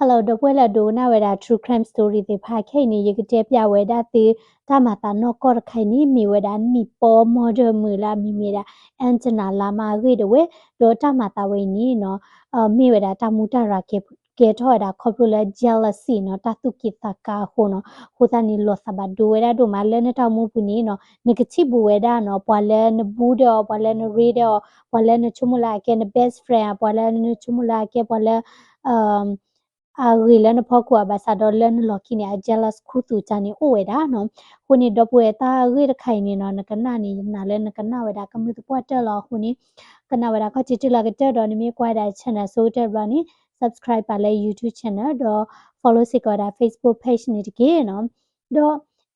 Hello ဒီပုၢ်ဝဲၢ်လၢအဒိကနၣ်ဝဲဒၣ် True Crime Story သ့ၣ်တဖၣ်, ခဲအံၤန့ၣ် ယကတဲပျးဝဲဒၣ်သု တၢ်မၤသးနီၢ်ကီၢ်တခါအံၤန့ၣ် မ့ၢ်ဝဲဒၣ်နံၣ်ပီ murder မုာ်လၢအမံၤမ့ၢ်ဒၣ် Anjana Lamar အဂ့ၢ်ဒၣ်ဝဲ, ဒီးတၢ်မၤသးဝဲအံၤန့ၣ်နီၤ မ့ၢ်ဝဲဒၣ်တၢ်မူတၢ်ရၤကဲ ကဲထီၣ်ဝဲဒၣ်ခီဖျိလၢ jealousy နီၤ တၢ်သူၣ်က့သးကါအဃိနီၤ, အဃိသတးန့ၣ် လီၤသးဘၣ်ဒိဝဲဒၣ်ဒိၣ်မး လၢနတၢ်အိၣ်မူပူၤန့ၣ်နီၤ နကထံၣ်ဘူးဝဲဒၣ်နီၤ ပှၤလၢနဘူးဒီးအီၤ ပှၤလၢနရ့ဒီးအီၤ ပှၤလၢနဆိကမိၣ်လၢအကဲန best friend ပှၤလၢနဆိကမိၣ်လၢအကဲပှၤလၢ အဂ့ၤလၢနဖီခိၣ်ဧါ ဘၣ်ဆၣ်ဒီးလၢနလီၢ်ခံန့ၣ် အ jealous ခူသူၣ်ကၢ်န့ၣ်အိၣ်ဝဲဒၣ်နီၤ. အဃိန့ၣ် ဒီပုၢ်ဝဲၢ်တၢ်ဂ့ၢ်တခါအံၤန့ၣ်နီၤ နကနၣ်န့ၣ် ယနာ်လၢနကနၣ်ဝဲဒၣ်ကမုာ်သပှၢ်တၢၢ်လီၤ. အဃိန့ၣ် ကနၣ်ဝဲဒၣ်ခီၣ်ထံးတုၤလီၤကတၢၢ်ဒီး နမ့ၢ်ကွၢ်ဝဲဒၣ် channel ဆိကတၢၢ်ဘျီန့ၣ် subscribe ပာ်လၢ YouTube channel ဒီး follow စ့ၢ်ကီးဝဲဒၣ် Facebook page န့ၣ်တက့ၢ်နီၤ. ဒီး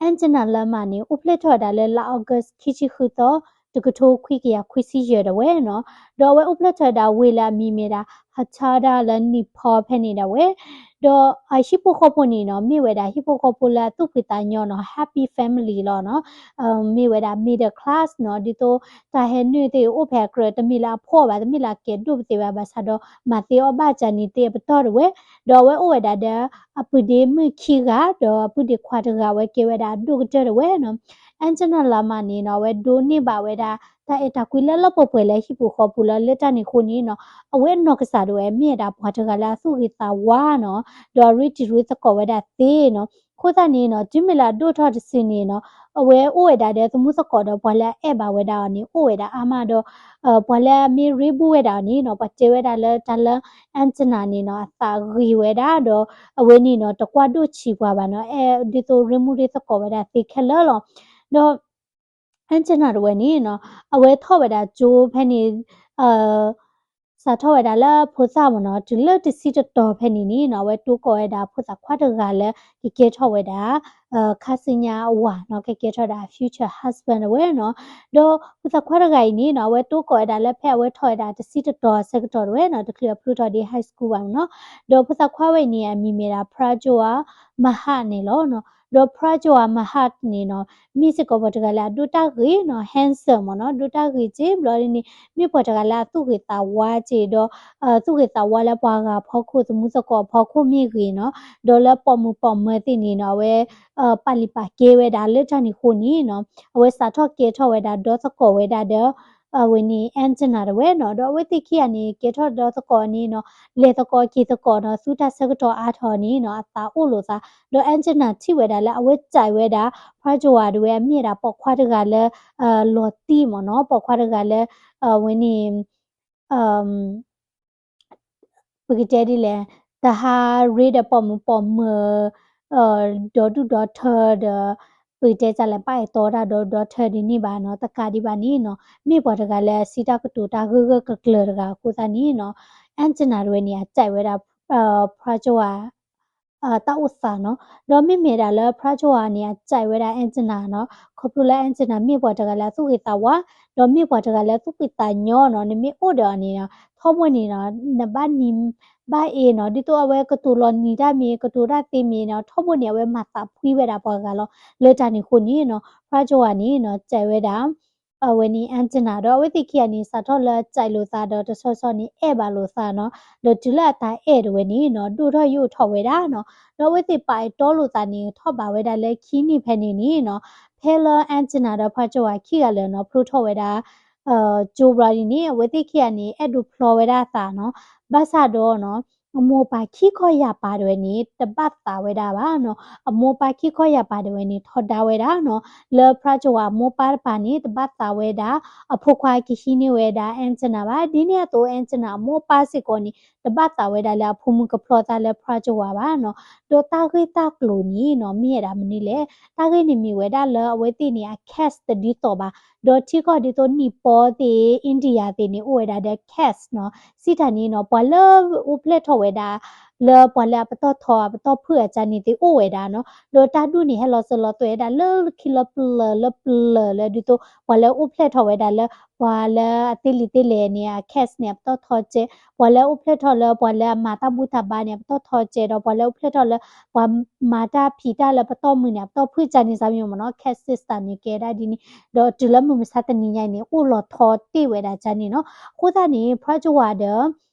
Anjana Lamar န့ၣ် အိၣ်ဖျဲၣ်ထီၣ်ဝဲဒၣ်လၢလါ August ခံဆံဃုသီ တကထိခွံကယၤခွံဆံယဲၢ်ဒၣ်ဝဲနီၤ. ဒီးအဝဲအိၣ်ဖျဲၣ်ထီၣ်ဝဲဒၣ်ဝ့ၢ်လၢအမံၤမ့ၢ်ဒၣ် Hachada လၢ Nepal ဖဲန့ၣ်ဒၣ်ဝဲ ဒီးအဟံၣ်ဖိဃီဖိန့ၣ်နီၤ မ့ၢ်ဝဲဒၣ်ဟံၣ်ဖိဃီဖိလၢအသူၣ်ဖှံသးညီနီၤ happy family လီၤနီၤ. မ့ၢ်ဝဲဒၣ် middle class နီၤ ဒ်သိးတၢ်ဟဲနုာ်သ့ၣ်အိၣ်ဖဲအကြၢး တမ့ၢ်လၢအဖှီၣ်ဘၣ် တမ့ၢ်လၢအကဲဒိၣ်ပသ့ၣ်ဘၣ် ဘၣ်ဆၣ်ဒီး မၤသ့အီၣ်ဘၣ်ကၢ်န့ၣ်သ့အပတီၢ်ဒၣ်ဝဲ ဒီးအဝဲအိၣ်ဝဲဒၣ်ဒီး အပုၢ်ဒ့မုၣ်ခံဂၤ ဒီးအပုၢ်ဒ့ခွါတဂၤ အဝဲကဲဝဲဒၣ်အဒိၣ်ကတၢၢ်ဒၣ်ဝဲနီၤ. Anjana Lamar န့ၣ်နီၤ အဝဲဒိးန့ၢ်ဘၣ်ဝဲဒၣ် တၢ်အဲၣ်တၢ်ကွံလၢလၢပှဲၤပှဲၤလၢဟံၣ်ပူၤဃီပူၤလီၤ. လၢတၢ်န့ၣ်အဃိန့ၣ်နီၤ အဝဲအနီၢ်ကစၢ်ဒၣ်ဝဲ မ့ၢ်ဝဲဒၣ်ပှၤတဂၤလၢအသူၣ်ဂ့ၤသးဝါနီၤ ဒီးအရ့တံၤရ့သကိးဝဲဒၣ်သ့နီၤ. အဃိသတးန့ၣ်နီၤ တုၤမ့ၢ်လၢအဒိၣ်ထီၣ်တစုန့ၣ်နီၤ အဝဲအိၣ်ဝဲဒၣ်ဒီးသမူသကိးဒီးပှၤလၢအအဲၣ်ဘၣ်ဝဲဒၣ်အီၤန့ၣ် အိၣ်ဝဲဒၣ်အါမးဒီး ပှၤလၢအမ့ၢ်ရ့ဘူးဝဲဒၣ်အီၤန့ၣ်နီၤ ပှၤတဲဝဲဒၣ်လၢတၢ်လၢ Anjana န့ၣ်နီၤ အသးဂ့ၤဝဲဒၣ်ဒီး အဝဲန့ၣ်နီၤ တကွၢ်ဒိၣ်ဆံးပှၤဘၣ်နီၤ အဲၣ်ဒ်သိးရ့မူရ့သကိးဝဲဒၣ်သ့ခဲလၢာ်လီၤ. ဒီး Anjana တဝဲန့ၣ်နီၤ အဝဲထီၣ်ဝဲဒၣ်ကၠိဖဲန့ၣ် စးထီၣ်ဝဲဒၣ်လၢဖိသၣ်မ့ၢ်နီၤ တုၤလၢတဆံတတီၤဖဲန့ၣ်န့ၣ်နီၤ အဝဲတိကိးဝဲဒၣ်ဖိသၣ်ခွါတဂၤလၢ ကကဲထီၣ်ဝဲဒၣ် ခါဆူညါအဝၤနီၤ ကကဲထီၣ်ဒၣ် future husband တဝဲနီၤ. ဒီးဖိသၣ်ခွါတဂၤအံၤန့ၣ်နီၤ အဝဲတိကိးဝဲဒၣ်လၢဖဲအဝဲထီၣ်ဝဲဒၣ်တဆံတတီၤအဆၢကတီၢ်တဝဲနီၤ တချုးအဖျိထီၣ်ဒ် high school ဘၣ်မ့ၢ်နီၤ. ဒီးဖိသၣ်ခွါဝဲအံၤန့ၣ် အမံၤမ့ၢ်ဒၣ် Prajoa Mahar န့ၣ်လီၤ. ဒီး Prajoa Mahar န့ၣ်နီၤ မ့ၢ်စ့ၢ်ကီးပှၤတဂၤလၢအဒိၣ်တၢ်ဂ့ၤနီၤ handsome မ့ၢ်နီၤ ဒိၣ်တၢ်ဂ့ၤက့ဘျီဒ်န့ၣ် မ့ၢ်ပှၤတဂၤလၢအသူၣ်ဂ့ၤသးဝါက့ဒီး သူၣ်ဂ့ၤသးဝါလၢပှၤဂၤဖီခိၣ်သမူသကိးအဖီခိၣ်မ့ၢ်ဂ့ၤနီၤ ဒီးလၢပိာ်မုၣ်ပိာ်မၢၤသ့ၣ်န့ၣ်နီၤ အဝဲ ပာ်လုၢ်ပာ်ကဲဝဲဒၣ်လၢတၢ်န့ၣ်အဃိန့ၣ်နီၤ အဝဲစးထီၣ်ကဲထီၣ်ဝဲဒၣ်ဒီသကိးဝဲဒၣ်ဒီး အဝဲန့ၣ် Anjana တဝဲနီၤ. ဒီးအဝဲသ့ၣ်ခံဂၤန့ၣ် ကဲထီၣ်ဒီသကိးန့ၣ်နီၤ လဲၤသကိးက့ၤသကိးနီၤ သူတၢ်ဆၢကတီၢ်အါထီၣ်န့ၣ်နီၤ အသးအိၣ်လိာ်သး ဒီး Anjana ထံၣ်ဝဲဒၣ်လၢအဝဲစံးဝဲဒၣ် Prajoa တဝဲ အမ့ၢ်ဝဲဒၣ်ပိာ်ခွါတဂၤလၢ လီၤတံၢ်မ့ၢ်နီၤ ပိာ်ခွါတဂၤလၢ အဝဲန့ၣ် ပကတဲဒ်လဲၣ် တဟးရ့ဒီးပိာ်မုၣ်ပိာ်မၢၤ ဒီဒူၣ်ဒီထၢဒီး ပကတဲဒ်လဲၣ် ပာ်အဲၣ်တီတၢ်ဒီဒူၣ်ဒီထၢဒ်န့ၣ်ဘၣ်နီၤ တကးဒံးဘၣ်န့ၣ်နီၤ မ့ၢ်ပှၤတဂၤလၢအစံးတၢ်ကတိၤတၢ်ဂၢၢ်ဂၢၢ်ကျၢၤကျၢၤတဂၤအဃိသတးန့ၣ်နီၤ Anjana တဝဲန့ၣ် အစံးဝဲဒၣ် Prajoa တၢ်အိၣ်သးနီၤ ဒီးမ့မ့ၢ်ဒၣ်လၢ Prajoa န့ၣ် အစံးဝဲဒၣ် Anjana နီၤ ခီဖျိလၢ Anjana မ့ၢ်ပှၤတဂၤလၢအသူၣ်ဂ့ၤသးဝါ ဒီးမ့ၢ်ပှၤတဂၤလၢအသူၣ်ဖှံသးညီနီၤ နမ့ၢ်အိၣ်ဒီးအီၤန့ၣ်နီၤ ထီဘိန့ၣ်နီၤ နဘၣ်နံၤ ဘၣ်အ့နီၤ ဒ်သိးအဝဲကတိၤလီၤနံၤတၢ်မ့ၢ် ကတိၤတၢ်သ့မ့ၢ်နီၤ ထီဘိန့ၣ် အဝဲမၤသးဖှံဝဲဒၣ်ပှၤဂၤလီၤ လၢတၢ်န့ၣ်အဃိန့ၣ်နီၤ Prajoa န့ၣ်နီၤ စံးဝဲဒၣ် အဝဲန့ၣ် Anjana ဒီးအဝဲသ့ၣ်ခံဂၤန့ၣ် စးထီၣ်လၢစံးလိာ်သးဒီးတဆီဆီန့ၣ် အဲၣ်ဘၣ်လိာ်သးနီၤ ဒီးတုၤလၢအတၢ်အဲၣ်တဝဲန့ၣ်နီၤ ဒိၣ်ထီၣ်ယိာ်ထီၣ်ဝဲဒၣ်နီၤ ဒီးအဝဲသ့ၣ်ပာ်အဲၣ်တီလိာ်သးန့ၣ် ထီၣ်ဘးဝဲဒၣ်လၢခံနံၣ်ဖဲန့ၣ်န့ၣ်နီၤ ဖဲလၢ Anjana ဒီး Prajoa ခံဂၤလၢာ်နီၤ ဖျိထီၣ်ဝဲဒၣ် ကၠိဘျီဒ်န့ၣ် အဝဲသ့ၣ်ခံဂၤန့ၣ် အဲၣ်ဒိးဖျီဝဲဒၣ်အသးနီၤ ဘၣ်ဆၣ်ဒီးနီၤ အမိၢ်ပၢ်ခံခီယာ်ပၤတဝဲန့ၣ် တဘၣ်သးဝဲဒၣ်ဘၣ်နီၤ အမိၢ်ပၢ်ခံခီယာ်ပၤတဝဲန့ၣ် ထီဒါဝဲဒၣ်နီၤ လၢ Prajoa အမိၢ်ပၢ်တပၤန့ၣ် တဘၣ်သးဝဲဒၣ် အဖိခွါကဟံးန့ၢ်ဝဲဒၣ် Anjana ဘၣ် ဒ်န့ၣ်အသိး Anjana အမိၢ်ပၢ်စ့ၢ်ကီးန့ၣ် တဘၣ်သးဝဲဒၣ်လၢအဖိမုၣ်ကဖျီသးလၢ Prajoa ဘၣ်နီၤ ဒီးတၢ်ဂ့ၢ်တၢ်ကျိၤန့ၣ်နီၤ မ့ၢ်ဝဲဒၣ်မနုၤလဲၣ် တၢ်ဂ့ၢ်န့ၣ်မ့ၢ်ဝဲဒၣ်လၢအဝဲသ့ၣ်န့ၣ် အ caste တဒ်သိးဘၣ် ဒီးထံကီၢ်ဒ်သိး Nepal သ့ၣ် India သ့ၣ်န့ၣ် အိၣ်ဝဲဒၣ်ဒီး caste နီၤ စံးတၢ်န့ၣ်နီၤ ပှၤလၢအိၣ်ဖျဲၣ်ထီၣ်ဝဲဒၣ် လၢပှၤလၢအပတီၢ်ထီအပတီၢ်ဖုၣ်အကါန့ၣ်သ့ၣ်အိၣ်ဝဲဒၣ်နီၤ ဒီးတၢ်ဒူၣ်န့ၣ် ဟဲလီၤစၢၤလီၤသွဲၣ်ဝဲဒၣ်လၢခံလၢပျၢၤလၢပျၢၤလၢဒ်သိး ပှၤလၢအိၣ်ဖျဲၣ်ထီၣ်ဝဲဒၣ်လၢ ပှၤလၢအသ့လံာ်သ့လဲၢ်န့ၣ် အ caste န့ၣ် အပတီၢ်ထီကဲး ပှၤလၢအိၣ်ဖျဲၣ်ထီၣ်လၢပှၤလၢအမၤတၢ်ဘူၣ်တၢ်ဘါန့ၣ် အပတီၢ်ထီကဲးဒီး ပှၤလၢအိၣ်ဖျဲၣ်ထီၣ်လၢ ပှၤမၤတၢ်ဖံးတၢ်လၢပတီၢ်မုၢ်န့ၣ် အပတီၢ်ဖုၣ်ကါန့ၣ် စးမံမ့ၢ်နီၤ caste system န့ၣ် ကဲဒၣ်ဒ်န့ၣ် ဒီးတုၤလၢမုၢ်မဆါတနံၤညါအံၤန့ၣ် အိၣ်လီၤထီတ့ၢ်ဝဲဒၣ်ကါန့ၣ်နီၤ အဃိသတးန့ၣ် Prajoa ဒီး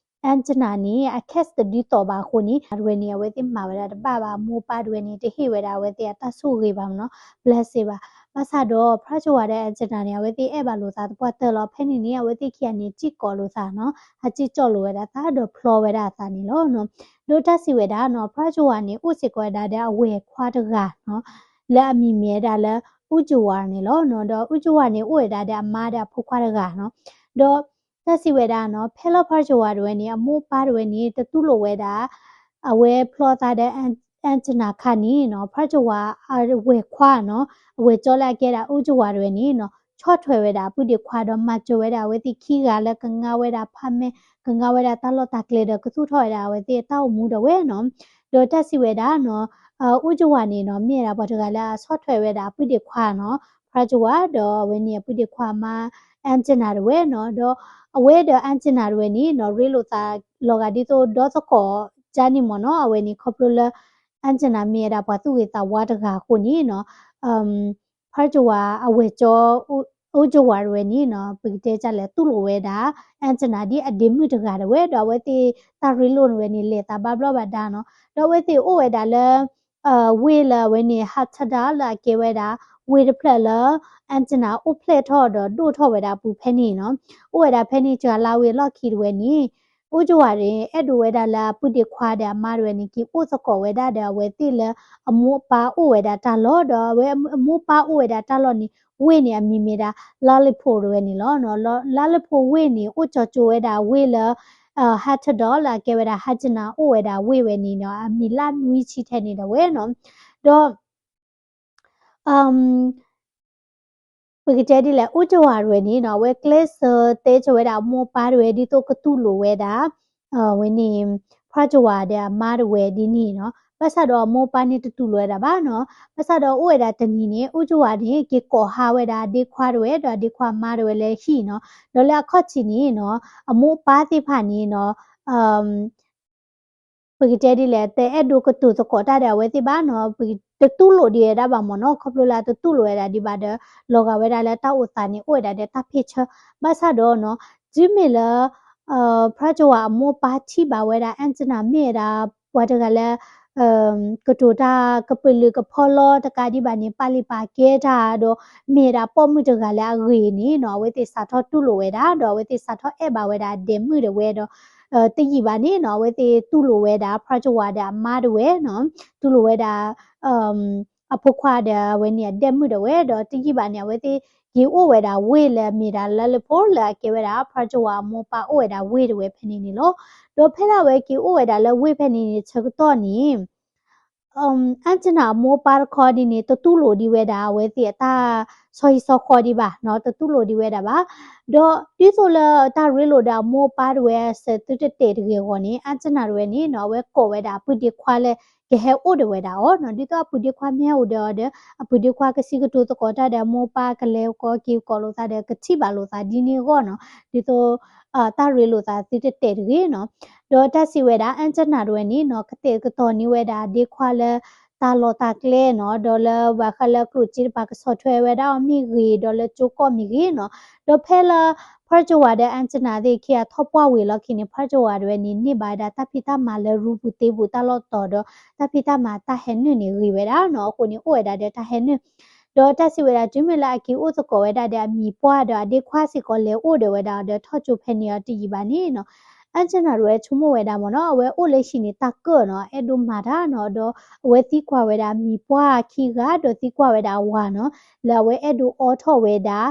Anjana န့ၣ် အ case တဒ်သိးဘၣ်အဃိန့ၣ် တဝဲန့ၣ် အဝဲသ့ၣ်မၤဝဲဒၣ်တဘၣ်ဘၣ်, အမိၢ်အပၢ်တဝဲန့ၣ် တဟ့ၣ်ဝဲဒၣ်အဝဲသ့ၣ်အတၢ်ဆိၣ်ဂ့ၤဘၣ်မ့ၢ်နီၤ, blessing ဘၣ်. ဘၣ်ဆၣ်ဒီး ဖရၣ်ကဝၤဒီး Anjana န့ၣ် အဝဲသ့ၣ်အဲၣ်ဘၣ်လိာ်သးသပှၢ်တၢၢ်လီၤ. ဖဲန့ၣ်န့ၣ် အဝဲသ့ၣ်ခံဂၤန့ၣ် စံၣ်ကိးလိာ်သးနီၤ, ဟးစံၣ်ကၠီၣ်လိာ်ဝဲဒၣ်သးဒီးဖျီဝဲဒၣ်အသးန့ၣ်လီၤ. ဒီးတၢ်စံးဝဲဒၣ်နီၤ ဖရၣ်ကဝၤန့ၣ် အိၣ်စ့ၢ်ကီးဝဲဒၣ်ဒီးအဝဲၢ်ခွါတဂၤနီၤ, လၢအမံၤမ့ၢ်ဝဲဒၣ်လၢ အူကဝၤန့ၣ်လီၤ. ဒီးအူကဝၤန့ၣ် အိၣ်ဝဲဒၣ်ဒီးအမါဒီးအဖိခွါတဂၤနီၤ. ဒီး တၢ်စံးဝဲဒၣ်နီၤ ဖဲလၢဖရၣ်ကဝၤတဝဲန့ၣ် အမိၢ်အပၢ်တဝဲန့ၣ် တတူၢ်လိာ်ဝဲဒၣ် အဝဲဖျီသးဒီး Anjana ခါန့ၣ်နီၤ, ဖရၣ်ကဝၤအဝဲၢ်ခွါနီၤ, အဝဲၢ်ကၠီလၢအကဲဒၣ်အူကဝၤတဝဲန့ၣ်နီၤ ဆီၣ်ထွဲဝဲဒၣ်အပုၢ်ဒ့ခွါဒီးမၤစၢၤဝဲဒၣ်အဝဲသ့ၣ်ခံဂၤလၢကငါဝဲဒၣ် apartment, ကငါဝဲဒၣ်တၢ်လီၢ်တၢ်ကျဲဒီးကသူၣ်ထီၣ်ဝဲဒၣ်အဝဲသ့ၣ်အတၢ်အိၣ်မူဒၣ်ဝဲနီၤ. ဒီးတၢ်စံးဝဲဒၣ်နီၤ အူကဝၤန့ၣ်နီၤ မ့ၢ်ဝဲဒၣ်ပှၤတဂၤလၢအဆီၣ်ထွဲဝဲဒၣ်အပုၢ်ဒ့ခွါနီၤ, ဖရၣ်ကဝၤ ဒီးအဝဲန့ၣ်အပုၢ်ဒ့ခွါမါ Anjana တဝဲနီၤ. ဒီးအဝဲဒီး Anjana တဝဲန့ၣ်နီၤ ရ့လိာ်သးလီၤဂာ်ဒ်သိးဒီသကိးကါန့ၣ်မ့ၢ်နီၤ. အဝဲန့ၣ်ခီဖျိလၢ Anjana မ့ၢ်ဝဲဒၣ်ပှၤသူၣ်ဂ့ၤသးဝါတဂၤအဃိန့ၣ်နီၤ ဖရၣ်ကဝၤအဝဲၢ်ကၠီ အူကဝၤတဝဲန့ၣ်နီၤ ပကတဲဒ်လဲၣ် တူၢ်လိာ်ဝဲဒၣ် Anjana ဒ်အဒ့မုၣ်တဂၤတဝဲ ဒီးအဝဲသ့ၣ်တၢ်ရ့လိာ်ဝဲန့ၣ် လဲၤသးဘၣ်ဘျီးဘၣ်ဒါနီၤ. ဒီးအဝဲသ့ၣ်အိၣ်ဝဲဒၣ်လၢ ဝ့ၢ်လၢအဝဲန့ၣ် Hatterda လၢအကဲဝဲဒၣ် ဝ့ၢ်တဖျၢၣ်လၢ Anjana အိၣ်ဖျဲၣ်ထီၣ်ဒီးဒိၣ်ထီၣ်ဝဲဒၣ်အပူၤဖဲန့ၣ်နီၤ. အိၣ်ဝဲဒၣ်ဖဲန့ၣ် စှၤလါဝ့ၤအလီၢ်ခံတဝဲန့ၣ် အူကဝၤန့ၣ် အဲၣ်ဒိးဝဲဒၣ်လၢအပုၢ်ဒ့ခွါဒီးအမါတဝဲန့ၣ် က့ၤအိၣ်သကိးဝဲဒၣ်ဒီးအဝဲသ့ၣ်လၢအမိၢ်အပၢ်အိၣ်ဝဲဒၣ်တၢ်လီၢ် ဒီးအဝဲအမိၢ်အပၢ်အိၣ်ဝဲဒၣ်တၢ်လီၢ်န့ၣ် ဝ့ၢ်န့ၣ်အမံၤမ့ၢ်ဒၣ် Lalitpur တဝဲန့ၣ်လီၤ. Lalitpur ဝ့ၢ်န့ၣ် အိၣ်ကၠီကၠိဝဲဒၣ်ဝ့ၢ်လၢ Hatterda လၢအကဲဝဲဒၣ် Anjana အိၣ်ဝဲဒၣ်ဝ့ၢ်ဝဲန့ၣ်နီၤ အမံၤလၢနွံဆံထဲန့ၣ်တဝဲနီၤ. ဒီး ပကတဲဒ်လဲၣ် အူကဝၤတဝဲန့ၣ်နီၤ အဝဲကျဲးစၢးတဲဆိဝဲဒၣ်အမိၢ်အပၢ်တဝဲ ဒ်သိးကတူၢ်လိာ်ဝဲဒၣ် ဝဲန့ၣ် ဖရၣ်ကဝၤဒီးအမါတဝဲဒ်န့ၣ်နီၤ. ဘၣ်ဆၣ်ဒီးအမိၢ်အပၢ်န့ၣ်တတူၢ်လိာ်ဝဲဒၣ်ဘၣ်နီၤ. ဘၣ်ဆၣ်ဒီးအိၣ်ဝဲဒၣ်တနံၤန့ၣ် အူကဝၤန့ၣ် က့ၤကိးဟါဝဲဒၣ်အဒ့ခွါတဝဲဒီးအဒ့ခွါအမါတဝဲလၢဟံၣ်နီၤ. ဒီးလၢအခီၣ်ထံးန့ၣ်နီၤ အမိၢ်အပၢ်သ့ၣ်တဖၣ်န့ၣ်နီၤ ပကတဲဒ်လဲၣ် တအဲၣ်ဒိးကတိၤသကိးတၢ်ဒီးအဝဲသ့ၣ်ဘၣ်နီၤ, တတူၢ်လိာ်ဒံးဝဲဒၣ်ဘၣ်မ့ၢ်နီၤ, ခီဖျိလၢတတူၢ်လိာ်ဝဲဒၣ်ဒံးဘၣ်ဒီး လီၤဂာ်ဝဲဒၣ်လၢတၢ်အိၣ်သးန့ၣ် အိၣ်ဝဲဒၣ်ဒီးတၢ်ဖ့ၣ်ဆၢ, ဘၣ်ဆၣ်ဒီးနီၤ တုၤမ့ၢ်လၢ ဖရၣ်ကဝၤအမိၢ်အပၢ်ထံၣ်ဘၣ်ဝဲဒၣ် Anjana မ့ၢ်ဝဲဒၣ် ပှၤတဂၤလၢ ကတိၤတၢ်ကပလၢၢ်ကဖီလီတကးဒံးဘၣ်န့ၣ် ပာ်လုၢ်ပာ်ကဲတၢ်ဒီး မ့ၢ်ဝဲဒၣ်ပိာ်မုၣ်တဂၤလၢအဂ့ၤန့ၣ်နီၤ, အဝဲသ့ၣ်စးထီၣ်တူၢ်လိာ်ဝဲဒၣ် ဒီးအဝဲသ့ၣ်စးထီၣ်အဲၣ်ဘၣ်ဝဲဒၣ်အဒဲမုၣ်တဝဲဒီး တယံာ်ဘၣ်န့ၣ်နီၤ အဝဲသ့ၣ်တူၢ်လိာ်ဝဲဒၣ် ဖရၣ်ကဝၤဒီးအမါတဝဲနီၤ, တူၢ်လိာ်ဝဲဒၣ် အဖိခွါဒီးအဝဲန့ၣ်အဒဲမုၣ်တဝဲဒီး တယံာ်ဘၣ်န့ၣ် အဝဲသ့ၣ်က့ၤအိၣ်ဝဲဒၣ်ဝ့ၢ်လၢမ့ၢ်ဒၣ် Lalitpur လၢအကဲဝဲဒၣ် ဖရၣ်ကဝၤအမိၢ်အပၢ်အိၣ်ဝဲဒၣ်ဝ့ၢ်တဝဲဖဲန့ၣ်န့ၣ်လီၤ. ဒီးဖဲလၢအဝဲက့ၤအိၣ်ဝဲဒၣ်လၢဝ့ၢ်ဖဲန့ၣ်န့ၣ် ဆၢကတီၢ်န့ၣ် Anjana အမိၢ်အပၢ်တခီဒ်န့ၣ် တတူၢ်လိာ်ဒံးဝဲဒၣ်အဝဲသ့ၣ်အတၢ်ဆီဟံၣ်ဆီဃီဒံးဘၣ်နီၤ, တတူၢ်လိာ်ဒံးဝဲဒၣ်ဘၣ်. ဒီးဒ်သိးလၢတၢ်ရ့လိာ်ဒီးအမိၢ်အပၢ်တဝဲအစဲးသုတတဲာ်တဂ့ၤအဂီၢ်န့ၣ် Anjana တဝဲန့ၣ်နီၤ အဝဲကိးဝဲဒၣ်အပုၢ်ဒ့ခွါလၢကဟဲအိၣ်ဒီးဝဲဒၣ်အီၤနီၤ, ဒ်သိးအပုၢ်ဒ့ခွါမ့ၢ်ဟဲအိၣ်ဒီးအီၤဒီး အပုၢ်ဒ့ခွါကစံးကတိၤသကိးတၢ်ဒီးအမိၢ်အပၢ် ကလဲၤကီက့ၤကီလိာ်သးဒီးကထံၣ်ဘၣ်လိာ်သးဒ်န့ၣ်အဂီၢ်နီၤ, ဒ်သိး တၢ်ရ့လိာ်သးသုတတဲာ်တဂ့ၤနီၤ. ဒီးတၢ်စံးဝဲဒၣ် Anjana တဝဲန့ၣ်နီၤ ကတဲာ်ကတီၤန့ၢ်ဝဲဒၣ်ဒ့ခွါလၢတၢ်လီၢ်တၢ်ကျဲနီၤ, ဒီးလၢဘၣ်ဃးလၢကျိၣ်စ့တဖၣ်ကဆီၣ်ထွဲဝဲဒၣ်အီၤမ့ၢ်ဂ့ၤ, ဒီးလၢကၠိကီၢ်မ့ၢ်ဂ့ၤနီၤ. ဒီးဖဲလၢ ဖရၣ်ကဝၤဒီး Anjana သ့ၣ်ခံဂၤထီၣ်ပှၢ်ဝံၤအလီၢ်ခံန့ၣ် ဖရၣ်ကဝၤတဝဲန့ၣ် န့ၢ်ဘၣ်ဝဲဒၣ်တၢ်ဖံးတၢ်မၤလၢရူပူၤသ့ပူၤတၢ်လီၢ်တီၤဒီး တၢ်ဖံးတၢ်မၤတၢ်ဟဲနုာ်န့ၣ်ဂ့ၤဝဲဒၣ်နီၤ, အဃိန့ၣ်အိၣ်ဝဲဒၣ်ဒီးတၢ်ဟဲနုာ် ဒီးတၢ်စံးဝဲဒၣ် တုၤမ့ၢ်လၢအက့ၤအိၣ်သကိးဝဲဒၣ်ဒီးအမံၤပှၢ်ဒီးအဒ့ခွါစ့ၢ်ကီးလဲၤအိၣ်ဒီးဝဲဒၣ်ဒီးထီၣ်ကၠိဖဲန့ၣ်အီၤတယံာ်ဘၣ်န့ၣ်နီၤ, Anjana တဝဲဆိကမိၣ်ဝဲဒၣ်မ့ၢ်နီၤ အဝဲအိၣ်လၢဟံၣ်န့ၣ်တၢ်ကၢၣ်နီၤ အဲၣ်ဒိးမၤတၢ်နီၤ, ဒီးအဝဲသံကွၢ်ဝဲဒၣ်အမံၤပှၢ်ခံဂၤ ဒီးသံကွၢ်ဝဲဒၣ်အဝၤနီၤ လၢအဝဲအဲၣ်ဒိးအိးထီၣ်ဝဲဒၣ်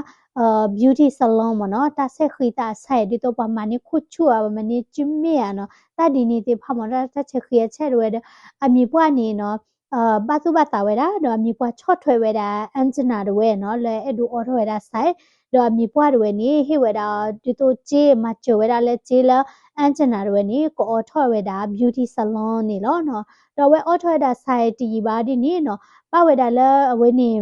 beauty salon မ့ၢ်နီၤ, တၢ်ဆဲးဃံသးအဆဲး ဒ်သိးပှၤမၤန့ၢ်ခိၣ်ဆူၣ်ဧါ ပှၤမၤန့ၢ်စုမ့ၣ်ဧါနီၤ, တၢ်ဒ်န့ၣ်သ့ၣ်တဖၣ်မ့ၢ်နီၤ, တၢ်ဆဲးဃံအဆဲးတဝဲဒီး အမံၤပှၢ်န့ၣ်နီၤ ဘၣ်သူၣ်ဘၣ်သးဝဲဒၣ် ဒီးအမံၤပှၢ်ဆီၣ်ထွဲဝဲဒၣ် Anjana တဝဲနီၤ လၢအဲၣ်ဒိးအိးထီၣ်ဝဲဒၣ်ဆဲး, ဒီးအမံၤပှၢ်တဝဲန့ၣ် ဟ့ၣ်ဝဲဒၣ်ဒ်သိးစ့ မၤစၢၤဝဲဒၣ်လၢစ့လၢ Anjana တဝဲန့ၣ် ကအိးထီၣ်ဝဲဒၣ် beauty salon န့ၣ်လီၤနီၤ. ဒီးအဝဲအိးထီၣ်ဝဲဒၣ်ဆဲးတယံာ်ဘၣ်ဒ်န့ၣ်နီၤ ဘၣ်ဝဲဒၣ်လၢအဝဲန့ၣ်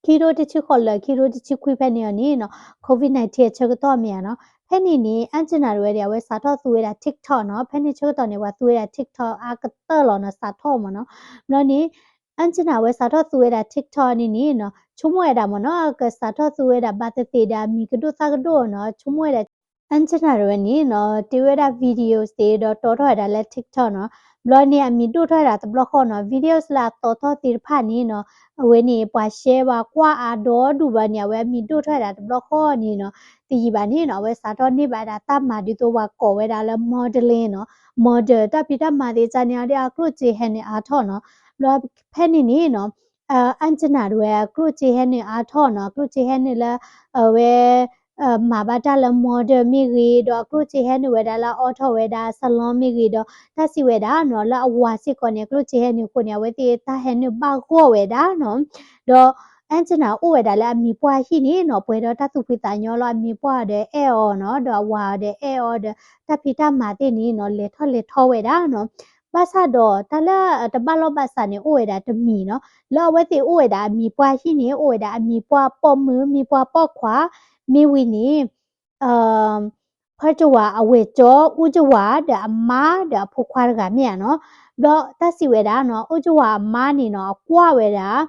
ခံကထိတဆံဃိးလၢာ် ခံကထိတဆံခွံဖဲန့ၣ်အီၤန့ၣ်နီၤ COVID nineteen အဆၢကတီၢ်မ့ၢ်ဧါနီၤ, ဖဲန့ၣ်န့ၣ် Anjana တဝဲဒီး အဝဲစးထီၣ်သူဝဲဒၣ် TikTok နီၤ, ဖဲန့ၣ်ဆၢကတီၢ်န့ၣ် ပှၤသူဝဲဒၣ် TikTok အါကတၢၢ်လီၤနီၤ စးထီၣ်မ့ၢ်နီၤ, ဘျီန့ၣ် Anjana ဝဲစးထီၣ်သူဝဲဒၣ် TikTok န့ၣ်န့ၣ်နီၤ ဆိကမိၣ်ဝဲဒၣ်မ့ၢ်နီၤ ကစးထီၣ်သူဝဲဒၣ်ဘၣ်သ့ၣ်သ့ၣ်ဒီးအမံၤကဒိၣ်သၣ်ကဒိၣ်နီၤ ဆိကမိၣ်ဝဲဒၣ် Anjana တဝဲန့ၣ်နီၤ တ့ဝဲဒၣ် videos သ့ၣ်ဒီးတီထီၣ်ဝဲဒၣ်လၢ TikTok နီၤ. ဘျီန့ၣ်အမံၤဒိၣ်ထီၣ်ဝဲဒၣ်တဘျီဃီနီၤ videos လၢအတီထီၣ်သ့ၣ်တဖၣ်န့ၣ်နီၤ အဝဲန့ၣ် ပှၤရှဲပှၤကွၢ်အါဒီဒူၣ်ဘျီန့ၣ် အဝဲအမံၤဒိၣ်ထီၣ်ဝဲဒၣ်တဘျီဃီန့ၣ်နီၤ တယံာ်ဘၣ်န့ၣ်နီၤ အဝဲစးထီၣ်န့ၢ်ဘၣ်ဝဲဒၣ်တၢ်မၤဒ်သိးပှၤကိးဝဲဒၣ်လၢ modeling နီၤ model တၢ်ဖံးတၢ်မၤသ့ၣ်တဖၣ်န့ၣ် အဒိအကျိၣ်စ့ဟဲနုာ်အါထီၣ်နီၤ. ဘျီဖဲန့ၣ်န့ၣ်နီၤ Anjana တဝဲအကျိၣ်စ့ဟဲနုာ်အါထီၣ်နီၤ အကျိၣ်စ့ဟဲနုာ်လၢ အဝဲ မၤဘၣ်တၢ်လၢ model မ့ၢ်ဂ့ၤ ဒီးအကျိၣ်စ့ဟဲနုာ်ဝဲဒၣ်လၢအအိးထီၣ်ဝဲဒၣ် salon မ့ၢ်ဂ့ၤ ဒီးတၢ်စံးဝဲဒၣ်နီၤ လၢအဝၤစ့ၢ်ကီးန့ၣ် အကျိၣ်စ့ဟဲနုာ်အဃိန့ၣ် အဝဲသ့ၣ်တၢ်ဟဲနုာ်ဘၣ်ဂီၢ်ဝဲဒၣ်နီၤ. ဒီး Anjana အိၣ်ဝဲဒၣ်လၢအမံၤပှၢ်ဟံၣ်န့ၣ်နီၤ ပှဲၤဒီးတၢ်သူၣ်ဖှံသးညီလီၤ အမံၤပှၢ်ဒီးအဲၣ်အီၤနီၤ ဒီးအဝၤဒီးအဲၣ်အီၤဒီး တၢ်ဖံးတၢ်မၤသ့ၣ်န့ၣ်နီၤ လဲၤထီၣ်လဲၤထီဝဲဒၣ်နီၤ. ဘၣ်ဆၣ်ဒီးတၢ်လၢတဘၣ်လီၢ်ဘၣ်စးန့ၣ် အိၣ်ဝဲဒၣ်တမံၤနီၤ လၢအဝဲသ့ၣ်အိၣ်ဝဲဒၣ်အမံၤပှၢ်ဟံၣ်န့ၣ် အိၣ်ဝဲဒၣ်အမံၤပှၢ်ပိာ်မုၣ် မံၤပှၢ်ပိာ်ခွါ မ့ၢ်ဝံၤန့ၣ် ဖၢတဝၤအဝဲၢ်ကၠီ အူကဝၤဒီးအမါဒီးအဖိခွါတဂၤမ့ၢ်ဧါနီၤ. ဒီးတၢ်စံးဝဲဒၣ်နီၤ အူကဝၤအမါန့ၣ်နီၤ အကွၢ်ဝဲဒၣ်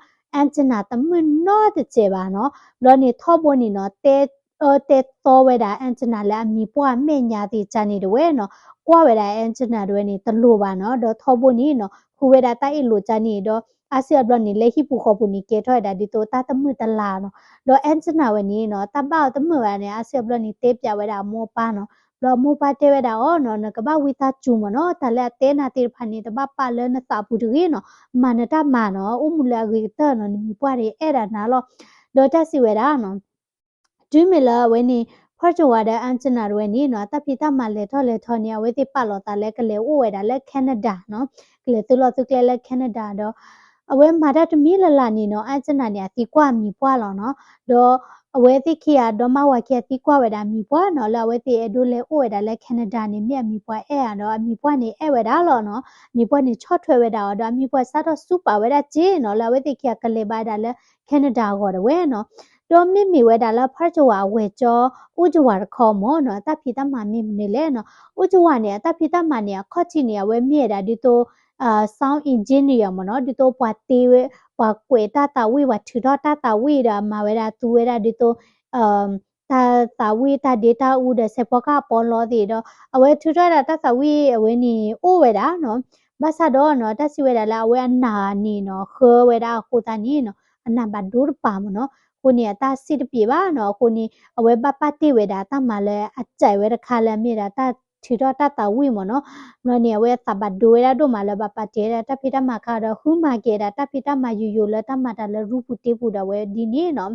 Anjana တမုာ်နီတစဲးဘၣ်နီၤ. ဘျီန့ၣ်ထီဘိန့ၣ်နီၤ တဲအၢတဲသီဝဲဒၣ် Anjana လၢအမံၤပှၢ်မဲာ်ညါသ့ၣ်တဖၣ်န့ၣ်တဝဲနီၤ ကွၢ်ဝဲဒၣ် Anjana တဝဲန့ၣ် တလိၤဘၣ်နီၤ. ဒီးထီဘိန့ၣ်နီၤ ဃုဝဲဒၣ်တၢ်အ့ၣ်လိာ်တဖၣ်န့ၣ်ဒီး အါစုအဘျီန့ၣ် လၢဟံၣ်ပူၤဃီပူၤန့ၣ် ကဲထီၣ်ဝဲဒၣ်ဒ်သိးတၢ်တမုာ်တလၤနီၤ. ဒီး Anjana ဝဲန့ၣ်နီၤ တၢ်ဘၣ်အီၤတမုာ်ဘၣ်န့ၣ် အါစုအဘျီန့ၣ် တဲပၠးဝဲဒၣ်အမိၢ်အပၢ်နီၤ. ဘျီအမိၢ်အပၢ်တဲဝဲဒၣ်အီၤနီၤ နကဘၣ်ဝံသးစူၤမ့ၢ်နီၤ တၢ်လၢအတဲနၤသ့ၣ်တဖၣ်န့ၣ် တဘၣ်ပာ်လၢနသးပူၤတဂ့ၤနီၤ မၤနတၢ်မၤနီၤ အိၣ်မူလၢအဂ့ၤကတၢၢ်နီၤ နမံၤပှၢ်တအဲၣ်ဒၣ်နၤလီၤ. ဒီးတၢ်စံးဝဲဒၣ်နီၤ တုၤမ့ၢ်လၢအဝဲန့ၣ် ဖၢတဝၤဒီး Anjana တဝဲန့ၣ်နီၤ တၢ်ဖံးတၢ်မၤလဲၤထီၣ်လဲၤထီန့ၣ် အဝဲသ့ၣ်ပာ်လီၤသးလၢကလဲၤအိၣ်ဝဲဒၣ်လၢ Canada နီၤ ကလဲၤသုးလီၢ်သုးကျဲလၢ Canada ဒီး အဝဲမၤတၢ်တမံၤလၢ်လၢ်န့ၣ်နီၤ Anjana န့ၣ် အသံကွၢ်အမံၤပှၢ်လီၤနီၤ. ဒီးအဝဲသ့ၣ်ခံဂၤ ဒီမါဝၤခံဂၤသံကွၢ်ဝဲဒၣ်အမံၤပှၢ်နီၤ လၢအဝဲသ့ၣ်အဲၣ်ဒိးလဲၤအိၣ်ဝဲဒၣ်လၢ Canada န့ၣ် မ့ၢ်အမံၤပှၢ်အဲၣ်ဧါဒီး အမံၤပှၢ်န့ၣ်အဲၣ်ဝဲဒၣ်လီၤနီၤ. အမံၤပှၢ်န့ၣ်ဆီၣ်ထွဲဝဲဒၣ်အီၤ ဒီးအမံၤပှၢ်စးထီၣ်စူးပာ်ဝဲဒၣ်စ့နီၤ လၢအဝဲသ့ၣ်ခံဂၤကလဲၤဘၣ်ဝဲဒၣ်လၢ Canada အဂီၢ်တဝဲနီၤ. ဒီးမ့မ့ၢ်ဝဲဒၣ်လၢဖၢတဝၤအဝဲၢ်ကၠီ အူကဝၤတခီမ့ၢ်နီၤ တၢ်ဖံးတၢ်မၤမ့ၢ်မနုၤလဲၣ်နီၤ. အူကဝၤန့ၣ် အတၢ်ဖံးတၢ်မၤန့ၣ် အခီၣ်ထံးန့ၣ် အဝဲမ့ၢ်ဝဲဒၣ်ဒ်သိး sound engineer မ့ၢ်နီၤ ဒ်သိးပှၤတ့ဝဲ ပှၤကွဲးတၢ်သးဝံၣ် ပှၤထုးထီၣ်တၢ်သးဝံၣ်ဒီးအမၤဝဲဒၣ်သူဝဲဒၣ်ဒ်သိး တၢ်သးဝံၣ်တၢ်ဒ့တၢ်အူဒီးစဲးဖီကဟၣ်ပီလီသ့ၣ်ဒီး အဝဲထုးထီၣ်ဒၣ်တၢ်သးဝံၣ်အဝဲန့ၣ်အိၣ်ဝဲဒၣ်နီၤ. ဘၣ်ဆၣ်ဒီးနီၤ တၢ်စံးဝဲဒၣ်လၢအဝဲအနၢ်န့ၣ်နီၤ ဃၢဝဲဒၣ်အဃိသတးန့ၣ်နီၤ အနၢ်ဘၣ်ဒိတပၤမ့ၢ်နီၤ. အဃိန့ၣ် အတၢ်စံးတပျ့ၤဘၣ်နီၤ. အဃိန့ၣ် အဝဲဘၣ်ပာ်တ့ၢ်ဝဲဒၣ်တၢ်မၤလၢအစဲးဝဲတခါလၢအမ့ၢ်ဒၣ်တၢ်ထုးထီၣ်တၢ်သးဝံၣ်မ့ၢ်နီၤ. ဘျီန့ၣ် အဝဲသးဘၣ်ဒိဝဲဒၣ်ဒိၣ်မးလၢဘၣ်ပာ်တ့ၢ်ဝဲဒၣ်တၢ်ဖံးတၢ်မၤခါဒီး ဃုမၤက့ၤဒၣ်တၢ်ဖံးတၢ်မၤယိာ်ယိာ်လၢတၢ်မၤတၢ်လၢရူပူၤတ့ပူၤဒီးအဝဲဒ်န့ၣ်နီၤ.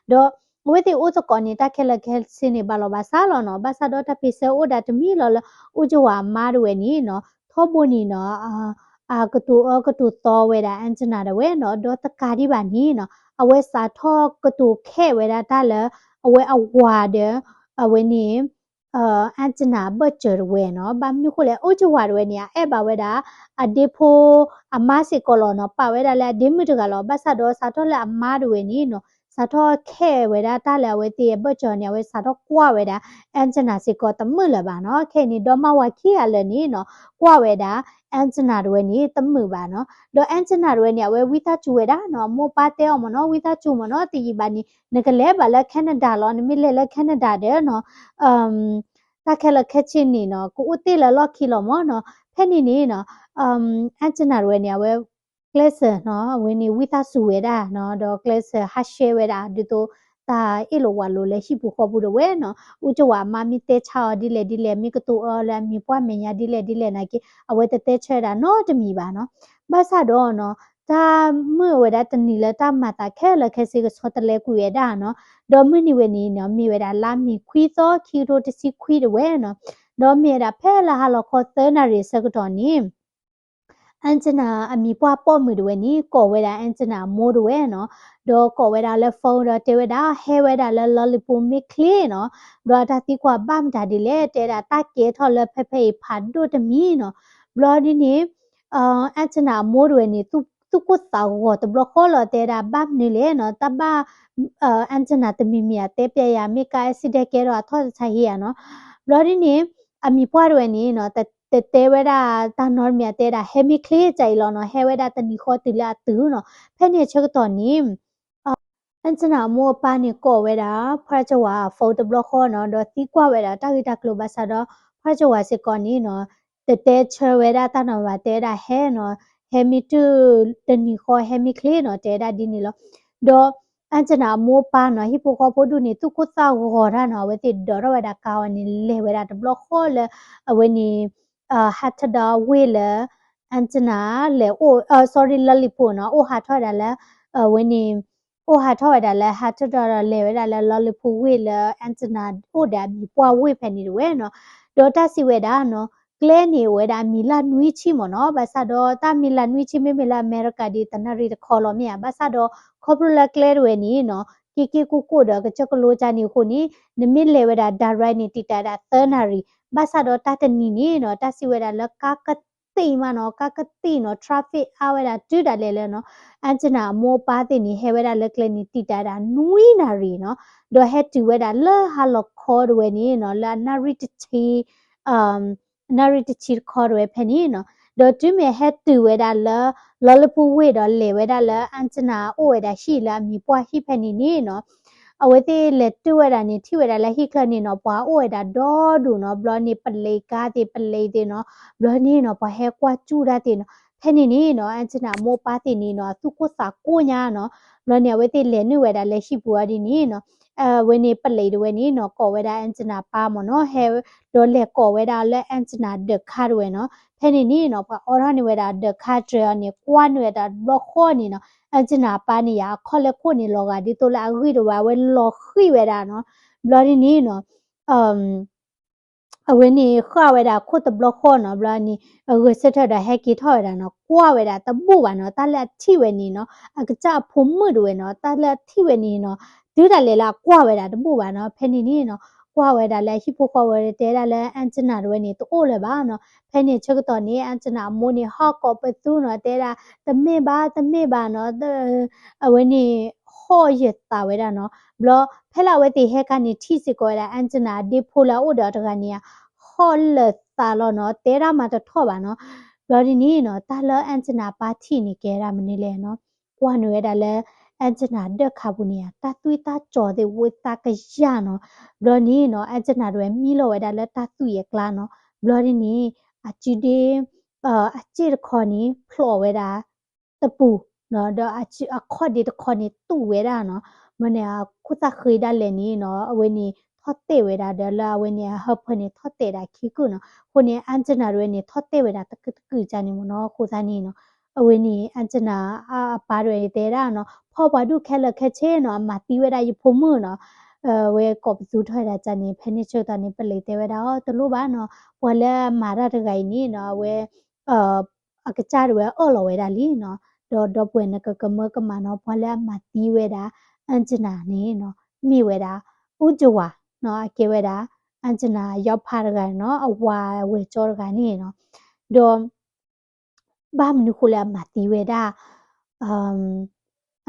ဒီးအဝဲသ့ၣ်အိၣ်သကိးန့ၣ် တၢ်ခဲလၢာ်ခဲဆ့န့ၣ်ဘၣ်လီၤဘၣ်စးလီၤနီၤ. ဘၣ်ဆၣ်ဒီးတၢ်ဖံးဆၢအိၣ်ဒၣ်တမံၤလီၤလၢ အူကဝၤအမါတဝဲန့ၣ်နီၤ ထီဘိန့ၣ်နီၤ အကတိၤအၢကတိၤသီဝဲဒၣ် Anjana တဝဲနီၤ. ဒီးတကးဒံးဘၣ်န့ၣ်နီၤ အဝဲစးထီၣ်ကတိၤခဲးဝဲဒၣ်တၢ်လၢ အဝဲအဝၤဒီး အဝဲန့ၣ် Anjana အဘၢၣ်စၢၤတဝဲနီၤ. ဘၣ်မနုၤဃိလဲၣ် အူကဝၤတဝဲန့ၣ် အအဲၣ်ဘၣ်ဝဲဒၣ် အဒ့ဖိအမါစ့ၢ်ကီးလီၤနီၤ. ပာ်ဝဲဒၣ်လၢအဒ့မုၣ်တဂၤလီၤ. ဘၣ်ဆၣ်ဒီးစးထီၣ်လၢအမါတဝဲန့ၣ်နီၤ စးထီၣ်ခဲးဝဲဒၣ်တၢ်လၢအဝဲသ့ၣ်အဘၢၣ်စၢၤန့ၣ် အဝဲစးထီၣ်ကွၢ်ဝဲဒၣ် Anjana စ့ၢ်ကီးတမုာ်လၢၤဘၣ်နီၤ. ခဲအံၤန့ၣ် ဒီမါဝၤခံဂၤလၢာ်န့ၣ်နီၤ ကွၢ်ဝဲဒၣ် Anjana တဝဲန့ၣ် တမုာ်ဘၣ်နီၤ. ဒီး Anjana တဝဲန့ၣ် အဝဲဝံသးစူၤဝဲဒၣ်နီၤ အမိၢ်ပၢ်တဲအီၤမ့ၢ်နီၤ ဝံသးစူၤမ့ၢ်နီၤ တယံာ်ဘၣ်န့ၣ် နကလဲၤဘၣ်လၢ Canada လီၤ. နမ့ၢ်လဲၤလၢ Canada ဒီးနီၤ တၢ်ခဲလၢာ်ခဲဆ့န့ၣ်နီၤ ကအိၣ်တ့ၢ်လၢလီၢ်ခံလီၤမ့ၢ်နီၤ. ဖဲန့ၣ်န့ၣ်နီၤ Anjana တဝဲန့ၣ် အဝဲ ကျဲးစၢးနီၤ အဝဲန့ၣ်ဝံသးစူၤဝဲဒၣ်နီၤ ဒီးကျဲးစၢးဟးရှဲဝဲဒၣ် ဒ်သိးတၢ်အ့ၣ်လိာ်ဝးလိာ်လၢဟံၣ်ပူၤဃီပူၤတဝဲနီၤ. အူကဝၤအမါမ့ၢ်တဲဆါအီၤဒ်လဲၣ်ဒ်လဲၣ် မ့ၢ်ကတိၤအၢလၢအမံၤပှၢ်မဲာ်ညါဒ်လဲၣ်ဒ်လဲၣ်နာ်က့ အဝဲတတဲဆၢဒၣ်နီတမံၤဘၣ်နီၤ. ဘၣ်ဆၣ်ဒီးနီၤ တၢ်မုာ်ဝဲဒၣ်တနံၤလၢတၢ်မၤသးခဲလၢာ်ခဲဆ့ကဆီတလဲကွံာ်ဝဲဒၣ်နီၤ. ဒီးမုၢ်နံၤဝဲန့ၣ်နီၤ မ့ၢ်ဝဲဒၣ်လါမ့ၤခွံသီ ခံကထိတဆံခွံတဝဲနီၤ. ဒီးမ့ၢ်ဝဲဒၣ်ဖဲလၢဟါလီၤခီသၢနၣ်ရံၣ်အဆၢကတီၢ်န့ၣ် Anjana အမံၤပှၢ်ပိာ်မုၣ်တဝဲန့ၣ် ကိးဝဲဒၣ် Anjana အမိၢ်တဝဲနီၤ. ဒီးကိးဝဲဒၣ်လၢ phone ဒီးတဲဝဲဒၣ် ဟဲဝဲဒၣ်လၢ Lollipop မ့ၢ်ချ့နီၤ. ဘျီတၢ်သံကွၢ်ဘၣ်မတၤဒ်လဲၣ် တဲဒၣ်တၢ်ကဲထီၣ်လၢဖဲဖဲအံၤဖးဒိၣ်တမံၤနီၤ. ဘျီဒ်န့ၣ် Anjana အမိၢ်တဝဲန့ၣ် သူၣ်ကိၢ်သးဂီၤတဘျီဃီလီၤ တဲဒၣ်ဘၣ်မနုၤလဲၣ်နီၤ တၢ်ဘၣ် Anjana တမံၤမံၤအတဲပျဲယၤ မ့ၢ်ကါ accident ကဲထီၣ်အထီၣ်တဆါဟ့ယၤနီၤ. ဘျီဒ်န့ၣ် အမံၤပှၢ်တဝဲန့ၣ်နီၤ တတဲဝဲဒၣ်တၢ်နီတမံၤ အတဲဒၣ် ဟဲမ့ၢ်ချ့ကၢ်အံၤလီၤနီၤ ဟဲဝဲဒၣ်တနံၤဃီတုၤလၢအတုၤနီၤ. ဖဲန့ၣ်အဆၢကတီၢ်န့ၣ် Anjana Anjana အမိၢ်အပၢ်န့ၣ် ကိးဝဲဒၣ် ဖရၣ်ကဝၤ phone တဘျီဃီနီၤ, ဒီးသံကွၢ်ဝဲဒၣ်တၢ်ဂ့ၢ်တၢ်ကျိၤဘၣ်ဆၣ်ဒီး ဖရၣ်ကဝၤစ့ၢ်ကီးန့ၣ်နီၤ တတဲဆၢဝဲဒၣ်တၢ်နီၤဘၣ်, တဲဝဲဒၣ်ဟဲနီၤ, ဟဲမ့ၢ်တုၤတနံၤဃီ ဟဲမ့ၢ်ချ့နီၤ, တဲဝဲဒၣ်ဒ်န့ၣ်လီၤ. ဒီး Anjana အမိၢ်အပၢ်နီၤ ဟံၣ်ဖိဃီဖိဒူၣ်န့ၣ် သူၣ်ကိၢ်သးဂီၤတၢ်နီၤ, အဝဲသ့ၣ်ဒိးထီၣ်ဝဲဒၣ်ကါဝဲန့ၣ် လဲၤဝဲဒၣ်တဘျီဃီလၢ အဝဲန့ၣ် ဟးထၢၣ်ဒီးဝ့ၢ်လၢ Anjana လဲၤအိၣ် sorry, Lollipop နီၤ, အိၣ်ဟးထီၣ်ဝဲဒၣ်လၢ အဝဲန့ၣ် အိၣ်ဟးထီၣ်ဝဲဒၣ်လၢ ဟးထၢၣ်ဒီးလဲၤဝဲဒၣ်လၢ Lollipop ဝ့ၢ်လၢ Anjana အိၣ်ဒီးအမံၤပှၢ်ဝ့ၢ်ဖဲန့ၣ်တဝဲနီၤ. ဒီးတၢ်စံးဝဲဒၣ်နီၤ ကျဲန့ၣ်အိၣ်ဝဲဒၣ်အမံၤလၢနွံဆံမ့ၢ်နီၤ, ဘၣ်ဆၣ်ဒီးတၢ်မံၤလၢနွံဆံမ့မ့ၢ်လၢအမဲရကၤဒ် တနၣ်ရံၣ်တခီလီၤမ့ၢ်ဧါ, ဘၣ်ဆၣ်ဒီးခီဖျိလၢကျဲတဝဲန့ၣ်နီၤ က့ၤက့ၤကိၢ်ကိၢ်ဒီးကစၢၢ်ကလိကၢ်န့ၣ်အဃိန့ၣ် နမ့ၢ်လဲၤဝဲဒၣ် direct န့ၣ် တံာ်တာ်ဝဲဒၣ်သၢနၣ်ရံၣ်, ဘၣ်ဆၣ်ဒီးတၢ်တနံၤန့ၣ်နီၤ တၢ်စံးဝဲဒၣ်လၢကါကတံာ်မးနီၤ, ကါကတံာ်နီၤ, traffic အါဝဲဒၣ်တုၤဒၣ်လဲာ်လၢနီၤ Anjana အမိၢ်အပၢ်သ့ၣ်န့ၣ် ဟဲဝဲဒၣ်လၢကျဲန့ၣ် တံာ်တာ်ဝဲဒၣ်နွံနၣ်ရံၣ်နီၤ, ဒီးဟဲတုၤဝဲဒၣ်လၢဟါလီၤခီတဝဲန့ၣ်နီၤ လၢအနၣ်ရံၣ်တဆံ နၣ်ရံၣ်တဆံတခီတဝဲဖဲန့ၣ်နီၤ, ဒီးတုၤမ့ၢ်ဟဲတုၤဝဲဒၣ်လၢ Lollipop ဝ့ၢ်ဒီးလဲၤဝဲဒၣ်လၢ Anjana အိၣ်ဝဲဒၣ်ဟံၣ်လၢအမံၤပှၢ်ဟံၣ်ဖဲန့ၣ်န့ၣ်နီၤ, အဝဲသ့ၣ်လဲၤတုၤဝဲဒၣ်န့ၣ် ထံၣ်ဝဲဒၣ်လၢဟံၣ်ချၢန့ၣ်နီၤ ပှၤအိၣ်ဝဲဒၣ်ဒီဒူၣ်နီၤ, ဘျီန့ၣ် ပလံးကါသ့ၣ် ပလံးသ့ၣ်နီၤ, ဘျီန့ၣ်နီၤ ပှၤဟဲကွၢ်စူၣ်တၢ်သ့ၣ်နီၤ, ဖဲန့ၣ်န့ၣ်နီၤ Anjana အမိၢ်အပၢ်သ့ၣ်န့ၣ်နီၤ အသူၣ်ကိၢ်သးကိၢ်ညါနီၤ, ဘျီန့ၣ် အဝဲသ့ၣ်လဲၤနုာ်ဝဲဒၣ်လၢဟံၣ်ပူၤအီၤဒ်န့ၣ်နီၤ အဝဲန့ၣ်ပလံးတဝဲန့ၣ်နီၤ ကိးဝဲဒၣ် Anjana ပၢ်မ့ၢ်နီၤ, ဟဲ ဒီးလဲၤကိးဝဲဒၣ်လၢ Anjana ဒၢးခါတဝဲနီၤ, ဖဲန့ၣ်န့ၣ်နီၤ ပှၤအိးထီၣ်န့ၢ်ဝဲဒၣ်ဒၢးခါတြဲၤအီၤန့ၣ် ကွၢ်နုာ်ဝဲဒၣ်တဘျီဃီန့ၣ်နီၤ, Anjana အပၢ်န့ၣ်ယါ အခီၣ်လၢခိၣ်န့ၣ်လီၤဂာ်ဒ်သိးလၢအဂံၢ်တဝဲ အဝဲလီၤဃံၣ်ဝဲဒၣ်နီၤ, ဘျီဒ်န့ၣ်နီၤ အဝဲန့ၣ်ဃၣ်ဝဲဒၣ်ခိၣ်တဘျီဃီနီၤ, ဘျီန့ၣ် အဂဲၤဆၢထၢၣ်ဒီးဟဲက့ၤထီၣ်ဝဲဒၣ်နီၤ, ကွၢ်ဝဲဒၣ်တဘူၣ်ဘၣ်နီၤ, တၢ်လၢအထံၣ်ဝဲန့ၣ်နီၤ အကစၢ်အဖိမုၣ်တဝဲနီၤ, တၢ်လၢအထံၣ်ဝဲန့ၣ်နီၤ တုၤဒၣ်လဲာ်လၢအကွၢ်ဝဲဒၣ်တဘူၣ်ဘၣ်နီၤ, ဖဲန့ၣ်န့ၣ်နီၤ ကွၢ်ဝဲဒၣ်လၢအဟံၣ်ဖိဃီဖိတဲဒၣ်လၢ Anjana တဝဲန့ၣ် တအိၣ်လၢၤဘၣ်နီၤ, ဖဲန့ၣ်ဆၢကတီၢ်န့ၣ် Anjana အမိၢ်န့ၣ် ဟီၣ်ကိးပသူနီၤ, တဲဒၣ် တမ့ၢ်ဘၣ် တမ့ၢ်ဘၣ်နီၤ, အဝဲန့ၣ် ဟီၣ်ယဲၢ်သးဝဲဒၣ်နီၤ, ဘျီ ဖဲလၢအဝဲသ့ၣ်ဟဲခါန့ၣ် ထံၣ်စ့ၢ်ကီးဝဲဒၣ် Anjana အဒ့ဖိလၢအအိၣ်ဒီးအီၤတဂၤန့ၣ် ဟီၣ်လၢာ်သးလီၤနီၤ, တဲဒၣ်မၤတထီၣ်ဘၣ်နီၤ, ဘျီဒ်န့ၣ်နီၤ တၢ်လၢ Anjana အပၢ်ထံၣ်န့ၣ် ကဲဒၣ်မနုၤလဲၣ်နီၤ, ကွၢ်နုာ်ဝဲဒၣ်လၢ Anjana ဒၢးခါပူၤန့ၣ် တၢ်သွံၣ်တၢ်စီၤသ့ၣ်ဝံသးကယၢ်နီၤ, ဘျီန့ၣ်နီၤ Anjana တဝဲမံလီၤဝဲဒၣ်လၢတၢ်သွံၣ်အကျါနီၤ, ဘျီဒ်န့ၣ် အစုဒ့ အစ့ၣ်တခီန့ၣ် ဖျိးဝဲဒၣ် တပူၤနီၤ, ဒီးအခီၣ်ဒ့တခီန့ၣ် တူၢ်ဝဲဒၣ်နီၤ, မ့ၢ်န့ၣ် အခိၣ်သၣ်ဃ့ဒၣ်လဲာ်န့ၣ်နီၤ အဝဲန့ၣ် ထီၣ်တဲာ်ဝဲဒၣ်ဒီးလၢအဝဲန့ၣ် အဟၢဖၢန့ၣ် ထီၣ်တဲာ်ဒၣ်ခံကုာ်နီၤ, အဃိန့ၣ် Anjana တဝဲန့ၣ် ထီၣ်တဲာ်ဝဲဒၣ်တကုာ်တကုာ်ကန့ၣ်မ့ၢ်နီၤ, အဃိသတးန့ၣ်နီၤ အဝဲန့ၣ် Anjana အပၢ်တဝဲန့ၣ်တဲဒၣ်နီၤ ဖီၣ်ပှၤဒူၣ်ခဲလၢာ်ခဲဆ့နီၤ အမၤသံဝဲဒၣ်ယဖိမုၣ်နီၤ, အဝဲကိးပသူထီၣ်ဝဲဒၣ်ကန့ၣ် ဖဲန့ၣ်ဆၢကတီၢ်န့ၣ် ပလံးတဲဝဲဒၣ်အီၤ တလိၣ်ဘၣ်နီၤ, ပှၤလၢအမၤတၢ်တဂၤအံၤန့ၣ်နီၤ အဝဲ အကစၢ်တဝဲအၢၣ်လီၤဝဲဒၣ်လံနီၤ, ဒီးဒီပုၢ်ဝဲၢ်နကကမၢကမၣ်နီၤ ပှၤလၢအမၤသံဝဲဒၣ် Anjana န့ၣ်နီၤ မ့ၢ်ဝဲဒၣ် အူကဝၤနီၤ, အကဲဝဲဒၣ် Anjana ယီဖးတဂၤနီၤ, အဝၤဝဲၢ်ကၠီတဂၤန့ၣ်နီၤ, ဒီး ဘၣ်မနုၤဃိလၢအမၤသံဝဲဒၣ်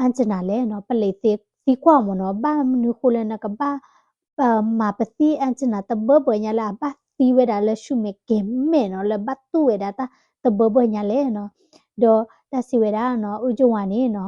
Anjana လဲၣ်နီၤ, ပလံးသံကွၢ်မ့ၢ်နီၤ, ဘၣ်မနုၤဃိလၢနကဘၣ် မၤပသံ Anjana တဘၢဘၢညါလၢအဘၣ်သံဝဲဒၣ်လၢဆူမဲာ်ကဲၤမဲာ်နီၤ, လၢဘၣ်တူၢ်ဝဲဒၣ်တၢ်တဘၢဘၢညါလဲၣ်နီၤ, ဒီးတၢ်စံးဝဲဒၣ်နီၤ အူကဝၤန့ၣ်နီၤ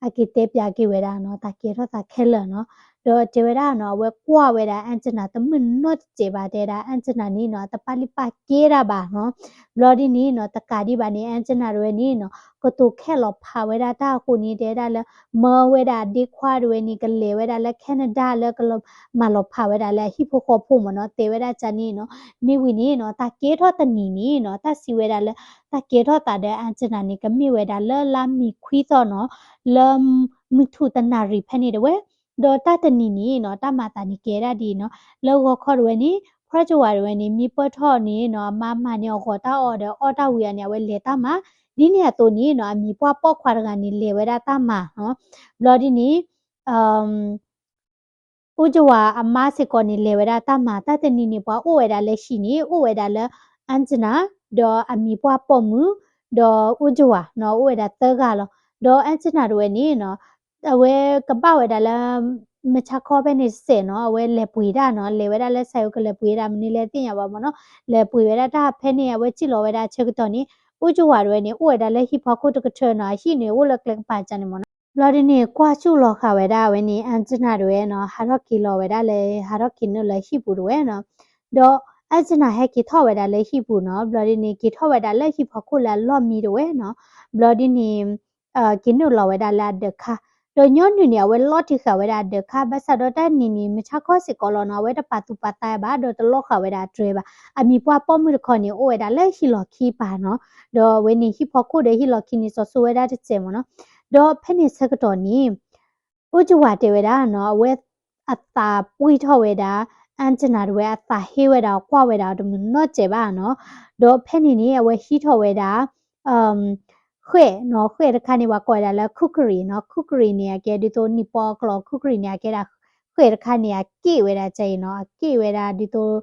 အက့ၤတဲပျးက့ၤဝဲဒၣ်နီၤ တၢ်ကဲထီၣ်သးခဲလၢာ်နီၤ, ဒီးတဲဝဲဒၣ်နီၤ အဝဲကွၢ်ဝဲဒၣ် Anjana တမုၢ်နီတစဲးဘၣ် တဲဒၣ် Anjana န့ၣ်နီၤ တပာ်လုၢ်ပာ်ကဲတၢ်ဘၣ်နီၤ, ဘျီဒ်န့ၣ်နီၤ တကးဒံးဘၣ်န့ၣ် Anjana တဝဲန့ၣ်နီၤ ကတိၤခဲလီၤဖးဝဲဒၣ်တၢ်အဃိန့ၣ် တဲဝဲဒၣ်လၢ မၢဝဲဒၣ်ဒ့ခွါတဝဲန့ၣ် ကလဲၤဝဲဒၣ်လၢ Canada လၢကလီၤမၤလီၤဖးဝဲဒၣ်လၢအဟံၣ်ဖိဃီဖိမ့ၢ်နီၤ, တဲဝဲဒၣ်ကန့ၣ်နီၤ, မ့ၢ်ဝံၤန့ၣ်နီၤ တၢ်ကဲထီၣ်တနံၤန့ၣ်နီၤ တၢ်စံးဝဲဒၣ်လၢ တၢ်ကဲထီၣ်သးဒီး Anjana န့ၣ် ကမ့ၢ်ဝဲဒၣ်လၢလါမ့ၤခွံသီနီၤ, လၢမုၢ်ထူၣ်တနၣ်ရံၣ်ဖဲန့ၣ်တဝဲ, ဒီးတၢ်တနံၤန့ၣ်နီၤ တၢ်မၤသးန့ၣ်ကဲဒၣ်ဒ်အံၤနီၤ, လၢဂီၤခီတဝဲန့ၣ် ဖရၣ်ကဝၤတဝဲန့ၣ် မ့ၢ်ပၢၢ်ထီၣ်န့ၣ်နီၤ အမါမၤန့ၢ်အဂီၤတၢ်အီၣ်ဒီးအီၣ်တၢ်ဝံၤအီၤန့ၣ် အဝဲလဲၤတၢ်မၤ, ဒ်န့ၣ်အသိးန့ၣ်နီၤ အမံၤပှၢ်ပိာ်ခွါတဂၤန့ၣ် လဲၤဝဲဒၣ်တၢ်မၤနီၤ, ဘျီဒ်န့ၣ် အူကဝၤအမါစ့ၢ်ကီးန့ၣ် လဲၤဝဲဒၣ်တၢ်မၤ, တၢ်တနံၤန့ၣ် ပှၤအိၣ်ဝဲဒၣ်လၢဟံၣ်န့ၣ် အိၣ်ဝဲဒၣ်လၢ Anjana ဒီးအမံၤပှၢ်ပိာ်မုၣ် ဒီးအူကဝၤနီၤ အိၣ်ဝဲဒၣ်သၢဂၤလီၤ. ဒီး Anjana တဝဲန့ၣ်နီၤ အဝဲကဘၣ်ဝဲဒၣ်လၢ မုၢ်ဆါခီဖဲန့ၣ်တစဲးနီၤ အဝဲလဲၤပှ့ၤတၢ်နီၤ လဲၤဝဲဒၣ်လၢစၢၤအူကလဲၤပှ့ၤဒၣ် မနုၤလဲၣ်သ့ၣ်ညါဘၣ်မ့ၢ်နီၤ လဲၤပှ့ၤဝဲဒၣ်တၢ်ဖဲန့ၣ် အဝဲစံၣ်လီၤဝဲဒၣ်ဆၢကတီၢ်န့ၣ် အူကဝၤတဝဲန့ၣ် အိၣ်ဝဲဒၣ်လၢဟံၣ်ဖီခိၣ်တကထၢနီၤ အဟံၣ်န့ၣ်အိၣ်လၢကျဲကပၤကန့ၣ်မ့ၢ်နီၤ ဘျီဒ်န့ၣ် ကွၢ်စူၣ်လီၤဃာ်ဝဲဒၣ်ဝဲန့ၣ် Anjana တဝဲနီၤ ဟးထီၣ်က့ၤလီၤဝဲဒၣ်လၢ ဟးထီၣ်က့ၤနုာ်လၢဟံၣ်ပူၤတဝဲနီၤ. ဒီး Anjana ဟဲက့ၤထီၣ်ဝဲဒၣ်လၢဟံၣ်ပူၤနီၤ. ဘျီဒ်န့ၣ် က့ၤထီၣ်ဝဲဒၣ်လၢဟံၣ်ဖီခိၣ်လၢအလီၢ်မံတဝဲနီၤ. ဘျီဒ်န့ၣ် က့ၤနုာ်လီၤဝဲဒၣ်လၢအဒၢးခါ, ဒီးညီနုၢ်န့ၣ် အဝဲလီၤတံၢ်ဃာ်ဝဲဒၣ်အဒၢးခါ ဘၣ်ဆၣ်ဒီးတၢ်နံၤန့ၣ် မုၢ်ဆါခီစ့ၢ်ကီးလီၤနီၤ အဝဲတပာ်သူၣ်ပာ်သးဘၣ် ဒီးတလီၤဃာ်ဝဲဒၣ်အတြဲၤဘၣ်. အမံၤပှၢ်ပိာ်မုၣ်တခီန့ၣ် အိၣ်ဝဲဒၣ်လၢဟံၣ်လီၢ်ခံပၤနီၤ. ဒီးအဝဲန့ၣ်ဟံၣ်ဖီခိၣ်ဒီးဟံၣ်လီၢ်ခံန့ၣ် စီၤစိဝဲဒၣ်တစဲးမ့ၢ်နီၤ. ဒီးဖဲန့ၣ်ဆၢကတီၢ်န့ၣ် အိၣ်ကဝၤတဲဝဲဒၣ်နီၤ အဝဲအသးပှံၢ်ထီၣ်ဝဲဒၣ် Anjana တဝဲ အသးဟ့ဝဲဒၣ် ကွၢ်ဝဲဒၣ်တမုာ်နီတစဲးဘၣ်နီၤ. ဒီးဖဲန့ၣ်န့ၣ် အဝဲဟံးထီၣ်ဝဲဒၣ် ဃဲၣ်နီၤ ဃဲၣ်တခါန့ၣ် ပှၤကိးဝဲဒၣ်လၢ kukri နီၤ. kukri န့ၣ် အကဲဒ်သိးနံၣ်ပီအကျိာ် kukri န့ၣ် အကဲဒၣ်ဃဲၣ်တခါန့ၣ် အက့ၣ်ဝဲဒၣ်ကါအံၤနီၤ အက့ၣ်ဝဲဒၣ်ဒ်သိး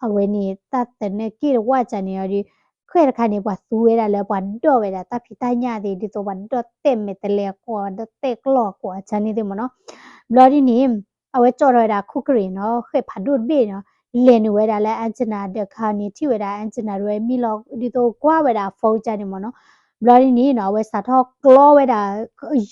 အဝဲန့ၣ် တၢ်သနၢၣ်က့ၣ်တဝၢ်ကါန့ၣ်ဒီး ဃဲၣ်တခါန့ၣ် ပှၤသူဝဲဒၣ်လၢပှၤဒိးဝဲဒၣ်တၢ်ဖံးတၢ်ညၣ်သ့ၣ် ဒ်သိးပှၤဒိးတဲာ်မဲာ်တဲၤလဲၤအကွီၢ် ဒိးတဲာ်ကျီၢ်အကွီၢ်အကါန့ၣ်သ့ၣ်မ့ၢ်နီၤ. ဘျီဒ်န့ၣ် အဝဲကၠီထီၣ်ဝဲဒၣ် kukri နီၤ ဃဲၣ်ဖးဒိၣ်တဘ့ၣ်နီၤ လဲၤနုာ်ဝဲဒၣ်လၢ Anjana အဒၢးခါန့ၣ် ထံၣ်ဝဲဒၣ် Anjana တဝဲ မံလီၤဒ်သိးကွၢ်ဝဲဒၣ်အ phone ကါန့ၣ်မ့ၢ်နီၤ. ဘျီဒ်န့ၣ်နီၤ အဝဲစးထီၣ်ကျီဝဲဒၣ်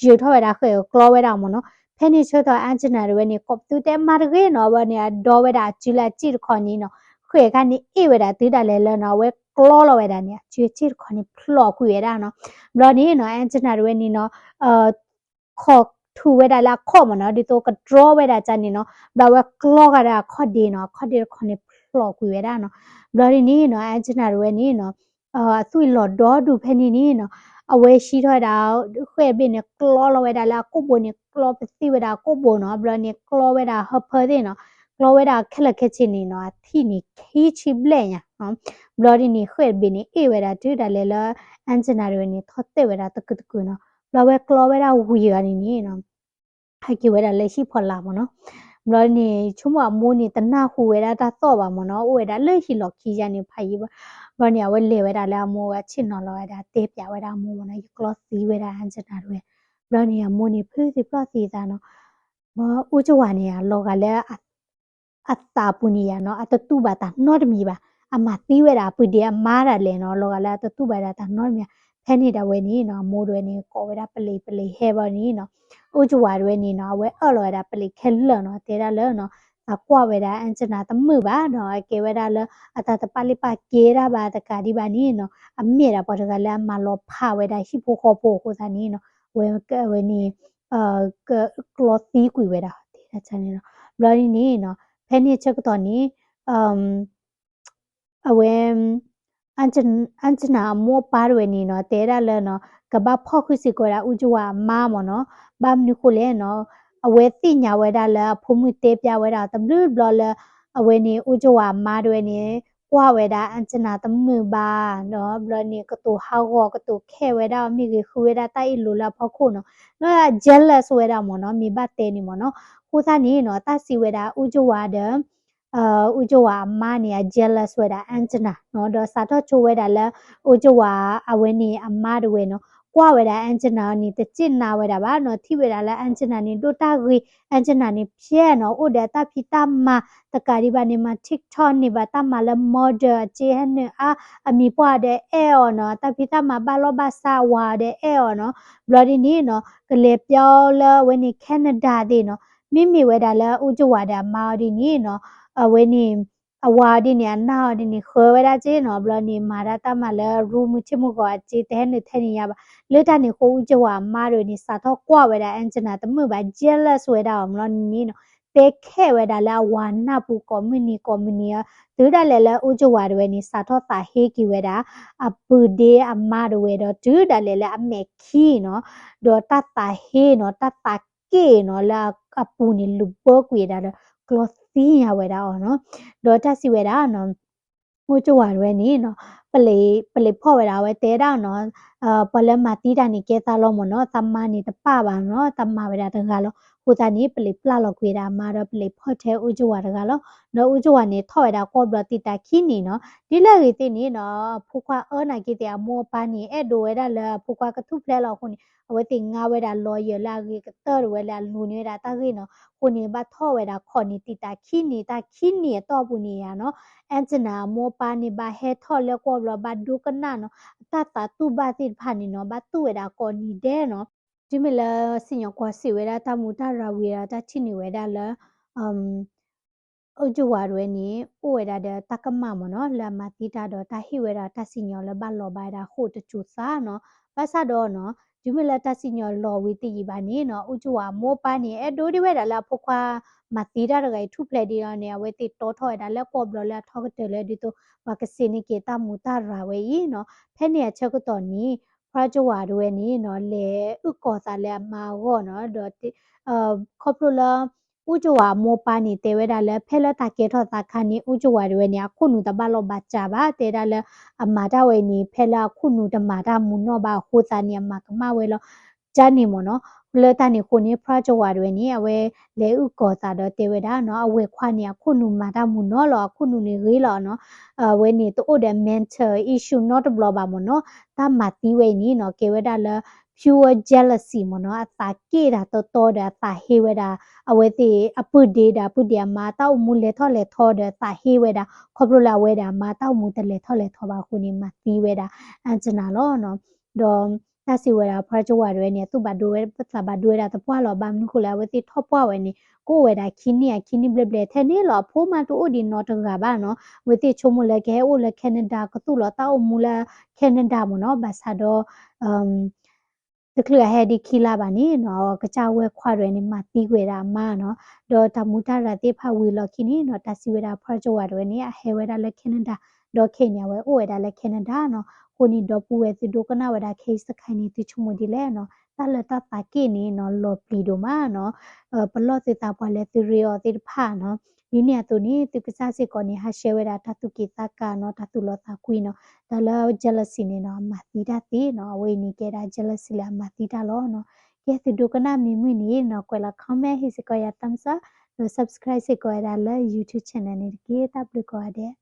ယုာ်ထီၣ်ဝဲဒၣ်ဃဲၣ်ကျီဝဲဒၣ်မ့ၢ်နီၤ. ဖဲန့ၣ်ဆၢကတီၢ် Anjana တဝဲန့ၣ် ကိးပသူတဲမါတဂ့ၤနီၤ အဝဲန့ၣ် အဒိးဝဲဒၣ်အစုလၢအစ့ၣ်တခီန့ၣ်နီၤ ဃဲၣ်ခါန့ၣ်အ့ၣ်ဝဲဒၣ်တုၤဒၣ်လဲာ်လၢနီၤ အဝဲကျီလီၤဝဲဒၣ်န့ၣ် အစုအစ့ၣ်တခီန့ၣ်ဖျိးကွံာ်ဝဲဒၣ်နီၤ. ဘျီန့ၣ်နီၤ Anjana တဝဲန့ၣ်နီၤ ခိးထူဝဲဒၣ်လၢအခီၣ်မ့ၢ်နီၤ ဒ်သိးကတြီဝဲဒၣ်ကါန့ၣ်နီၤ ဘျီအဝဲကျီဃာ်ဒီးအခီၣ်ဒ့နီၤ အခီၣ်ဒ့တခီန့ၣ်ဖျိးကွံာ်ဝဲဒၣ်နီၤ. ဘျီဒ်န့ၣ်နီၤ Anjana တဝဲန့ၣ်နီၤ အသွံၣ်လီၤဒီဒူၣ်ဖဲန့ၣ်န့ၣ်နီၤ အဝဲဟံးထီၣ်ဝဲဒၣ် ဃဲၣ်တဘ့ၣ်န့ၣ် ကျီလီၤဝဲဒၣ်လၢအကိာ်ဘိန့ၣ် ကျီပသံဝဲဒၣ်အကိာ်ဘိနီၤ ဘျီန့ၣ် ကျီဝဲဒၣ်ဟၢဖၢသ့ၣ်နီၤ ကျီဝဲဒၣ်ခဲလၢာ်ခဲဆ့န့ၣ်နီၤ အထံၣ်န့ၣ်ခံဆံဘျဲၣ်ညါ ဘျီဒ်န့ၣ် ဃဲၣ်တဘ့ၣ်န့ၣ် အ့ၣ်ဝဲဒၣ်တုၤဒၣ်လဲာ်လၢ Anjana တဝဲန့ၣ် ထီၣ်တဲာ်ဝဲဒၣ်တကုာ်တကုာ်နီၤ ဘျီဝဲကျီဝဲဒၣ်ဝံၤအီၤန့ၣ်န့ၣ်နီၤ ဟဲက့ၤဝဲဒၣ်လၢဟံၣ်ဖီလာ်မ့ၢ်နီၤ. ဘျီန့ၣ် ဆိကမိၣ်အမိၢ်န့ၣ် တနၢ်ဟူဝဲဒၣ်တၢ်သီၣ်ဘၣ်မ့ၢ်နီၤ အိၣ်ဝဲဒၣ်လၢဟံၣ်လီၢ်ခံယါန့ၣ် ဖးယံၤဘၣ်. ဘျီန့ၣ် အဝဲလဲၤဝဲဒၣ်လၢအမိၢ်ဝဲဆ့ၣ်နီၤလီၤဝဲဒၣ် တဲပျးဝဲဒၣ်အမိၢ်မ့ၢ်နီၤ ယကျီသံဝဲဒၣ် Anjana တဝဲ. ဘျီန့ၣ် အမိၢ်န့ၣ် ဖုးသံပျီၢ်သံသးနီၤ ဘၣ်အိၣ်ကဝၤန့ၣ် အလီၤဂာ်လၢ အသးပူၤန့ၣ်ယါနီၤ အတတူၢ်ဘၣ်တၢ်နီတမံၤဘၣ်. အမၤသံဝဲဒၣ်အပုၢ်ဒ့အမါဒၣ်လဲာ်နီၤ လီၤဂာ်လၢအတတူၢ်ဘၣ်ဒၣ်တၢ်နီတမံၤ. ဖဲန့ၣ်ဒၣ်ဝဲန့ၣ်နီၤ အမိၢ်တဝဲန့ၣ် ကိးဝဲဒၣ်ပလံၤ ပလံၤဟဲဘၣ်န့ၣ်နီၤ အိၣ်ကဝၤတဝဲန့ၣ်နီၤ အဝဲအၢၣ်လီၤဝဲဒၣ်ပလံၤခဲလၢာ်နီၤ တဲဒၣ်လၢနီၤ သးကွၢ်ဝဲဒၣ် Anjana တမုာ်ဘၣ်နီၤ အကဲဝဲဒၣ်လၢ အတၢ်တပာ်လ့ပာ်ကဲတၢ်ဘၣ်တကးဒံးဘၣ်န့ၣ်နီၤ အမ့ၢ်ဒၣ်ပှၤတဂၤလၢအမၤလီၤဖးဝဲဒၣ်ဟံၣ်ဖိဃီဖိအဃိသတးန့ၣ်နီၤ ဝဲဝဲန့ၣ် ကကျီသံကွံာ်ဝဲဒၣ် တဲဒၣ်န့ၣ်နီၤ. ဘျီဒ်န့ၣ်နီၤ ဖဲန့ၣ်ဆၢကတီၢ်န့ၣ် အဝဲ Anjana အမိၢ်အပၢ်တဝဲန့ၣ်နီၤ တဲဒၣ်လၢနီၤ ကဘၣ်ဖီၣ်ဃုာ်စ့ၢ်ကီးဝဲဒၣ်အိၣ်ကဝၤအမါမ့ၢ်နီၤ ဘၣ်မနုၤဃိလဲၣ်နီၤ အဝဲသ့ၣ်ညါဝဲဒၣ်လၢအဖိမုၣ်တဲပျးဝဲဒၣ်တဘျုးဘျီလၢ အဝဲန့ၣ် အိၣ်ကဝၤအမါတဝဲန့ၣ် ကွၢ်ဝဲဒၣ် Anjana တမုာ်ဘၣ်နီၤ ဘျီန့ၣ် ကတိၤဟးဂီၤ ကတိၤခဲဝဲဒၣ်အီၤ မ့ၢ်ဂ့ၤဃုဝဲဒၣ်တၢ်အ့ၣ်လိာ်လၢအဖီခိၣ်နီၤ လၢအ jealous ဝဲဒၣ်မ့ၢ်နီၤ မ့ၢ်ဘၣ်တဲန့ၣ်မ့ၢ်နီၤ အဃိသတးန့ၣ်နီၤ တၢ်စံးဝဲဒၣ်အိၣ်ကဝၤဒီး အိၣ်ကဝၤအမါန့ၣ် အ jealous ဝဲဒၣ် Anjana နီၤ ဒီးစးထီၣ်ဆိဝဲဒၣ်လၢ အိၣ်ကဝၤအဝဲန့ၣ်အမါတဝဲနီၤ ကွၢ်ဝဲဒၣ် Anjana န့ၣ် တစ့ၣ်နါဝဲဒၣ်ဘၣ်နီၤ ထံၣ်ဝဲဒၣ်လၢ Anjana န့ၣ် ဒိၣ်တၢ်ဂ့ၤ Anjana န့ၣ် ဖျဲၣ်နီၤ အိၣ်ဒီးတၢ်ဖံးတၢ်မၤ တကးဒံးဘၣ်န့ၣ် မၤ TikTok န့ၢ်ဘၣ်တၢ်မၤလၢ model အစ့ဟဲနုာ်အါ အမံၤပှၢ်ဒီးအဲၣ်အီၤနီၤ တၢ်ဖံးတၢ်မၤဘၣ်လီၢ်ဘၣ်စး အဝၤဒီးအဲၣ်အီၤနီၤ ဘျီဒ်န့ၣ်နီၤ ကလဲၤပျီလၢအဝဲန့ၣ် Canada သ့ၣ်နီၤ မ့မ့ၢ်ဝဲဒၣ်လၢအိၣ်ကဝၤဒီးအမါအီၤဒ်န့ၣ်နီၤ အဝဲန့ၣ် အဝၤအီၤဒ်န့ၣ် အနၢ်အီၤဒ်န့ၣ် ဃၢဝဲဒၣ်စ့နီၤ ဘျီန့ၣ် မၤဒၣ်တၢ်မၤလၢ ရူမုၢ်ဆ့ၣ်မုၢ်ဂီၤအစ့ တဟဲနုာ်ထဲန့ၣ်ယါဘၣ် လၢတၢ်န့ၣ်အဃိ အိၣ်ကဝၤအမါတဝဲန့ၣ် စးထီၣ်ကွၢ်ဝဲဒၣ် Anjana တမုာ်ဘၣ် jealous ဝဲဒၣ်အီၤ ဘျီန့ၣ်နီၤ တဲခဲဝဲဒၣ်လၢအဝၤနၢ်ပူၤကိးမုၢ်နံၤကိးမုၢ်နံၤအီၤ တုၤဒၣ်လဲာ်လၢအိၣ်ကဝၤတဝဲန့ၣ် စးထီၣ်သးဟ့က့ၤဝဲဒၣ် အပုၢ်ဒ့အမါတဝဲဒီး တုၤဒၣ်လဲာ်လၢအမဲာ်ခံနီၤ ဒီးတၢ်သးဟ့နီၤ တၢ်သးက့ၣ်နီၤ လၢအပူၤန့ၣ် လူၤဘၢကွံာ်ဒၣ်ဒီး ကျီသံညါဝဲဒၣ်အီၤနီၤ ဒီးတၢ်စံးဝဲဒၣ်နီၤ အိၣ်ကဝၤတဝဲန့ၣ်နီၤ ပလံၤ ပလံၤဖီၣ်ဝဲဒၣ် အဝဲတဲဒၣ်နီၤ ပှၤလၢမၤသံတၢ်န့ၣ် ကဲသးလီၤမ့ၢ်နီၤ သးမါန့ၣ်တပၢ်ဘၣ်နီၤ သးမါဝဲဒၣ်တဂၤလီၤ အဃိသတးန့ၣ် ပလံၤပျၢ်လီၤကွံာ်ဒၣ်အမါဒီး ပလံၤဖီၣ်ထဲအိၣ်ကဝၤတဂၤလီၤ ဒီးအိၣ်ကဝၤန့ၣ် ထီၣ်ဝဲဒၣ်ကွီၢ်ဘျီသံတၢ်ခံနံၤနီၤ ဒ်လဲၣ်ဂ့ၤသ့ၣ်န့ၣ်နီၤ ဖိခွါအၢနာ်က့သ့ၣ်အမိၢ်အပၢ်န့ၣ် အဲၣ်ဒိးဝဲဒၣ်လၢအဖိခွါကထူၣ်ဖျဲးလီၤအဃိန့ၣ် အဝဲသ့ၣ်ငါဝဲဒၣ် lawyer လၢအဂ့ၤကတၢၢ်တဝဲလၢအလူၤန့ၢ်ဝဲဒၣ်တၢ်ဂ့ၢ်နီၤ အဃိန့ၣ် ဘၣ်ထီၣ်ဝဲဒၣ်ခီၣ်နံၤသံတၢ်ခံနံၤ တၢ်ခံနံၤအတီၢ်ပူၤန့ၣ်ယါနီၤ Anjana အမိၢ်အပၢ်န့ၣ် ဘၣ်ဟဲထီၣ်လၢကွီၢ်ဘျီ ဘၣ်ဒိကနၣ်နီၤ အတၢ်သးတူၢ်ဘၣ်သ့ၣ်တဖၣ်န့ၣ်နီၤ ဘၣ်တူၢ်ဝဲဒၣ်ကိးနံၤဒဲးနီၤ တုၤမ့ၢ်လၢစံၣ်ညီၣ်ကွီၢ်စံးဝဲဒၣ်တၢ်မူးတၢ်ရၤဝံၤဒီး တၢ်ထံၣ်န့ၢ်ဝဲဒၣ်လၢ အူကၠဝၤတဝဲန့ၣ် အိၣ်ဝဲဒၣ်ဒီးတၢ်ကမၣ်မ့ၢ်နီၤ လၢအမၤသံတၢ်ဒီးတၢ်ဟ့ၣ်ဝဲဒၣ်တၢ်စံၣ်ညီၣ်လၢဘၣ်လီၤဘၣ်ဝဲဒၣ်ဃိာ်တစိၤသးနီၤ. ဘၣ်ဆၣ်ဒီးနီၤ တုၤမ့ၢ်လၢတၢ်စံၣ်ညီၣ်လီၤဝံၤတယံာ်ဘၣ်န့ၣ်နီၤ အူကၠဝၤအမိၢ်အပၢ်န့ၣ် အဲၣ်ဒိးဒံးဝဲဒၣ်လၢအဖိခွါမၤသံတၢ်တဂၤအံၤထူၣ်ဖျဲးဒ်အံၤန့ၣ် အဝဲသ့ၣ်တီထီၣ်ဝဲဒၣ်လၢကိးဘျီလၢအထီကတၢၢ်လၢဒ်သိး ပှၤကစ့န့ၢ်က့ၤတၢ်မူးတၢ်ရၤဝဲအံၤနီၤ. ဖဲန့ၣ်အဆၢကတီၢ်န့ၣ် ဖရၣ်ကၠဝၤတဝဲန့ၣ်နီၤ လဲၤအုၣ်ကီၤသးလၢအမါအဂီၢ်နီၤ ဒီး ခီဖျိလၢ အူကၠဝၤအမိၢ်အပၢ်န့ၣ် တဲဝဲဒၣ်လၢ ဖဲလၢတၢ်ကဲထီၣ်သးခါန့ၣ် အူကၠဝၤတဝဲန့ၣ် အခိၣ်နူာ်တဘၣ်လီၢ်ဘၣ်စးဘၣ် တဲဒၣ်လၢ အမၤတၢ်ဝဲန့ၣ် ဖဲလၢအခိၣ်နူာ်တမၤတၢ်မူးနီၢ်ဘၣ်အဃိသတးန့ၣ် အမၤကမၣ်ဝဲလီၤ ကန့ၣ်မ့ၢ်နီၤ. လၢတၢ်န့ၣ်အဃိန့ၣ် ဖရၣ်ကၠဝၤတဝဲန့ၣ် အဝဲလဲၤအုၣ်ကီၤသးဒီးတဲဝဲဒၣ်နီၤ အဝဲၢ်ခွါန့ၣ် အခိၣ်နူာ်မၤတၢ်မူးနီၢ်လီၤ အခိၣ်နူာ်န့ၣ်ဂ့ၤလီၤနီၤ. အဝဲန့ၣ်တအိၣ်ဒီး mental issue နီတဘျီဘၣ်မ့ၢ်နီၤ. တၢ်မၤသံဝဲအံၤန့ၣ်နီၤ ကဲဝဲဒၣ်လၢ pure jealousy မ့ၢ်နီၤ အသးက့ၣ်ဒၣ်တီတီဒီးအသးဟ့ဝဲဒၣ် အဝဲသ့ၣ်အပုၢ်ဒ့ဒီးအပုၢ်ဒ့အမါတၢ်အိၣ်မူလဲၤထီၣ်လဲၤထီဒီးအသးဟ့ဝဲဒၣ် ခီဖျိလၢအဝဲဒၣ်အမါတၢ်အိၣ်မူတလဲၤထီၣ်လဲၤထီဘၣ်အဃိန့ၣ် မၤသံဝဲဒၣ် Anjana လီၤနီၤ. ဒီး တၢ်စံးဝဲဒၣ် ဖရၣ်ကၠဝၤတဝဲန့ၣ် အသူၣ်ဘၣ်ဒိဝဲသးဘၣ်ဒိဝဲဒၣ်သပှၢ်လီၤ ဘၣ်မနုၤဃိလဲၣ် အဝဲသ့ၣ်ထီၣ်ပှၢ်ဝဲန့ၣ် ကအိၣ်ဝဲဒၣ်ခံနံၣ်အခံနံၣ်ဘျဲၣ်ဘျဲၣ်ထဲန့ၣ်လီၤ အဖိမါတအိၣ်ဒံးနီတဂၤဘၣ်နီၤ. အဝဲသ့ၣ်ဆိကမိၣ်လၢကဟဲအိၣ်လၢ Canada ကသူၣ်လီၤတၢ်အိၣ်မူလၢ Canada မ့ၢ်နီၤ ဘၣ်ဆၣ်ဒီး တချုးအဟဲဒံးခံလါဘၣ်န့ၣ်နီၤ ကစၢ်ဝဲၢ်ခွါတဝဲန့ၣ် မၤသံကွံာ်ဝဲဒၣ်အမါနီၤ. ဒီးတၢ်မူးတၢ်ရၤသ့ၣ်တဖၣ်ဝံၤလီၢ်ခံန့ၣ်နီၤ တၢ်စံးဝဲဒၣ် ဖရၣ်ကၠဝၤတဝဲန့ၣ် အဟဲဝဲဒၣ်လၢ Canada ဒီးခဲအံၤန့ၣ် အဝဲအိၣ်ဝဲဒၣ်လၢ Canada နီၤ. အဃိန့ၣ် ဒီပုၢ်ဝဲၢ်သုဒိကနၣ်ဝဲဒၣ်ခဲအံၤစခါန့ၣ် သုဆိကမိၣ်ဒ်လဲၣ်နီၤ တၢ်လၢတၢ်သးက့ၣ်န့ၣ်နီၤ လီၤပျံၤဒိၣ်မးနီၤ. ပလီၢ်သုသးပှၢ်လၢသုရ့အီၤသ့ၣ်တဖၣ်နီၤ ဒ်န့ၣ်အသိးန့ၣ် သုကစၢ်စ့ၢ်ကီးန့ၣ် ဟးဆှဲးဝဲဒၣ်တၢ်သူၣ်က့ၣ်သးကါနီၤ တၢ်သူၣ်လီသးကွံနီၤ. တၢ်လၢ jealousy န့ၣ်နီၤ အမၤသံတၢ်သ့နီၤ အဝဲအံၤန့ၣ်ကဲဒၣ် jealousy လၢအမၤသံတၢ်လီၤနီၤ. ကဲသုဒိကနၣ်မ့ၢ်မုာ်န့ၣ်နီၤ ကွဲးလီၤ comment ဟ့ၣ်စ့ၢ်ကီးယၤ thumbs up ဒီး subscribe စ့ၢ်ကီးဝဲဒၣ်လၢ YouTube channel န့ၣ်တက့ၢ်. တၢ်ဘျုးကိးဂၤဒဲး.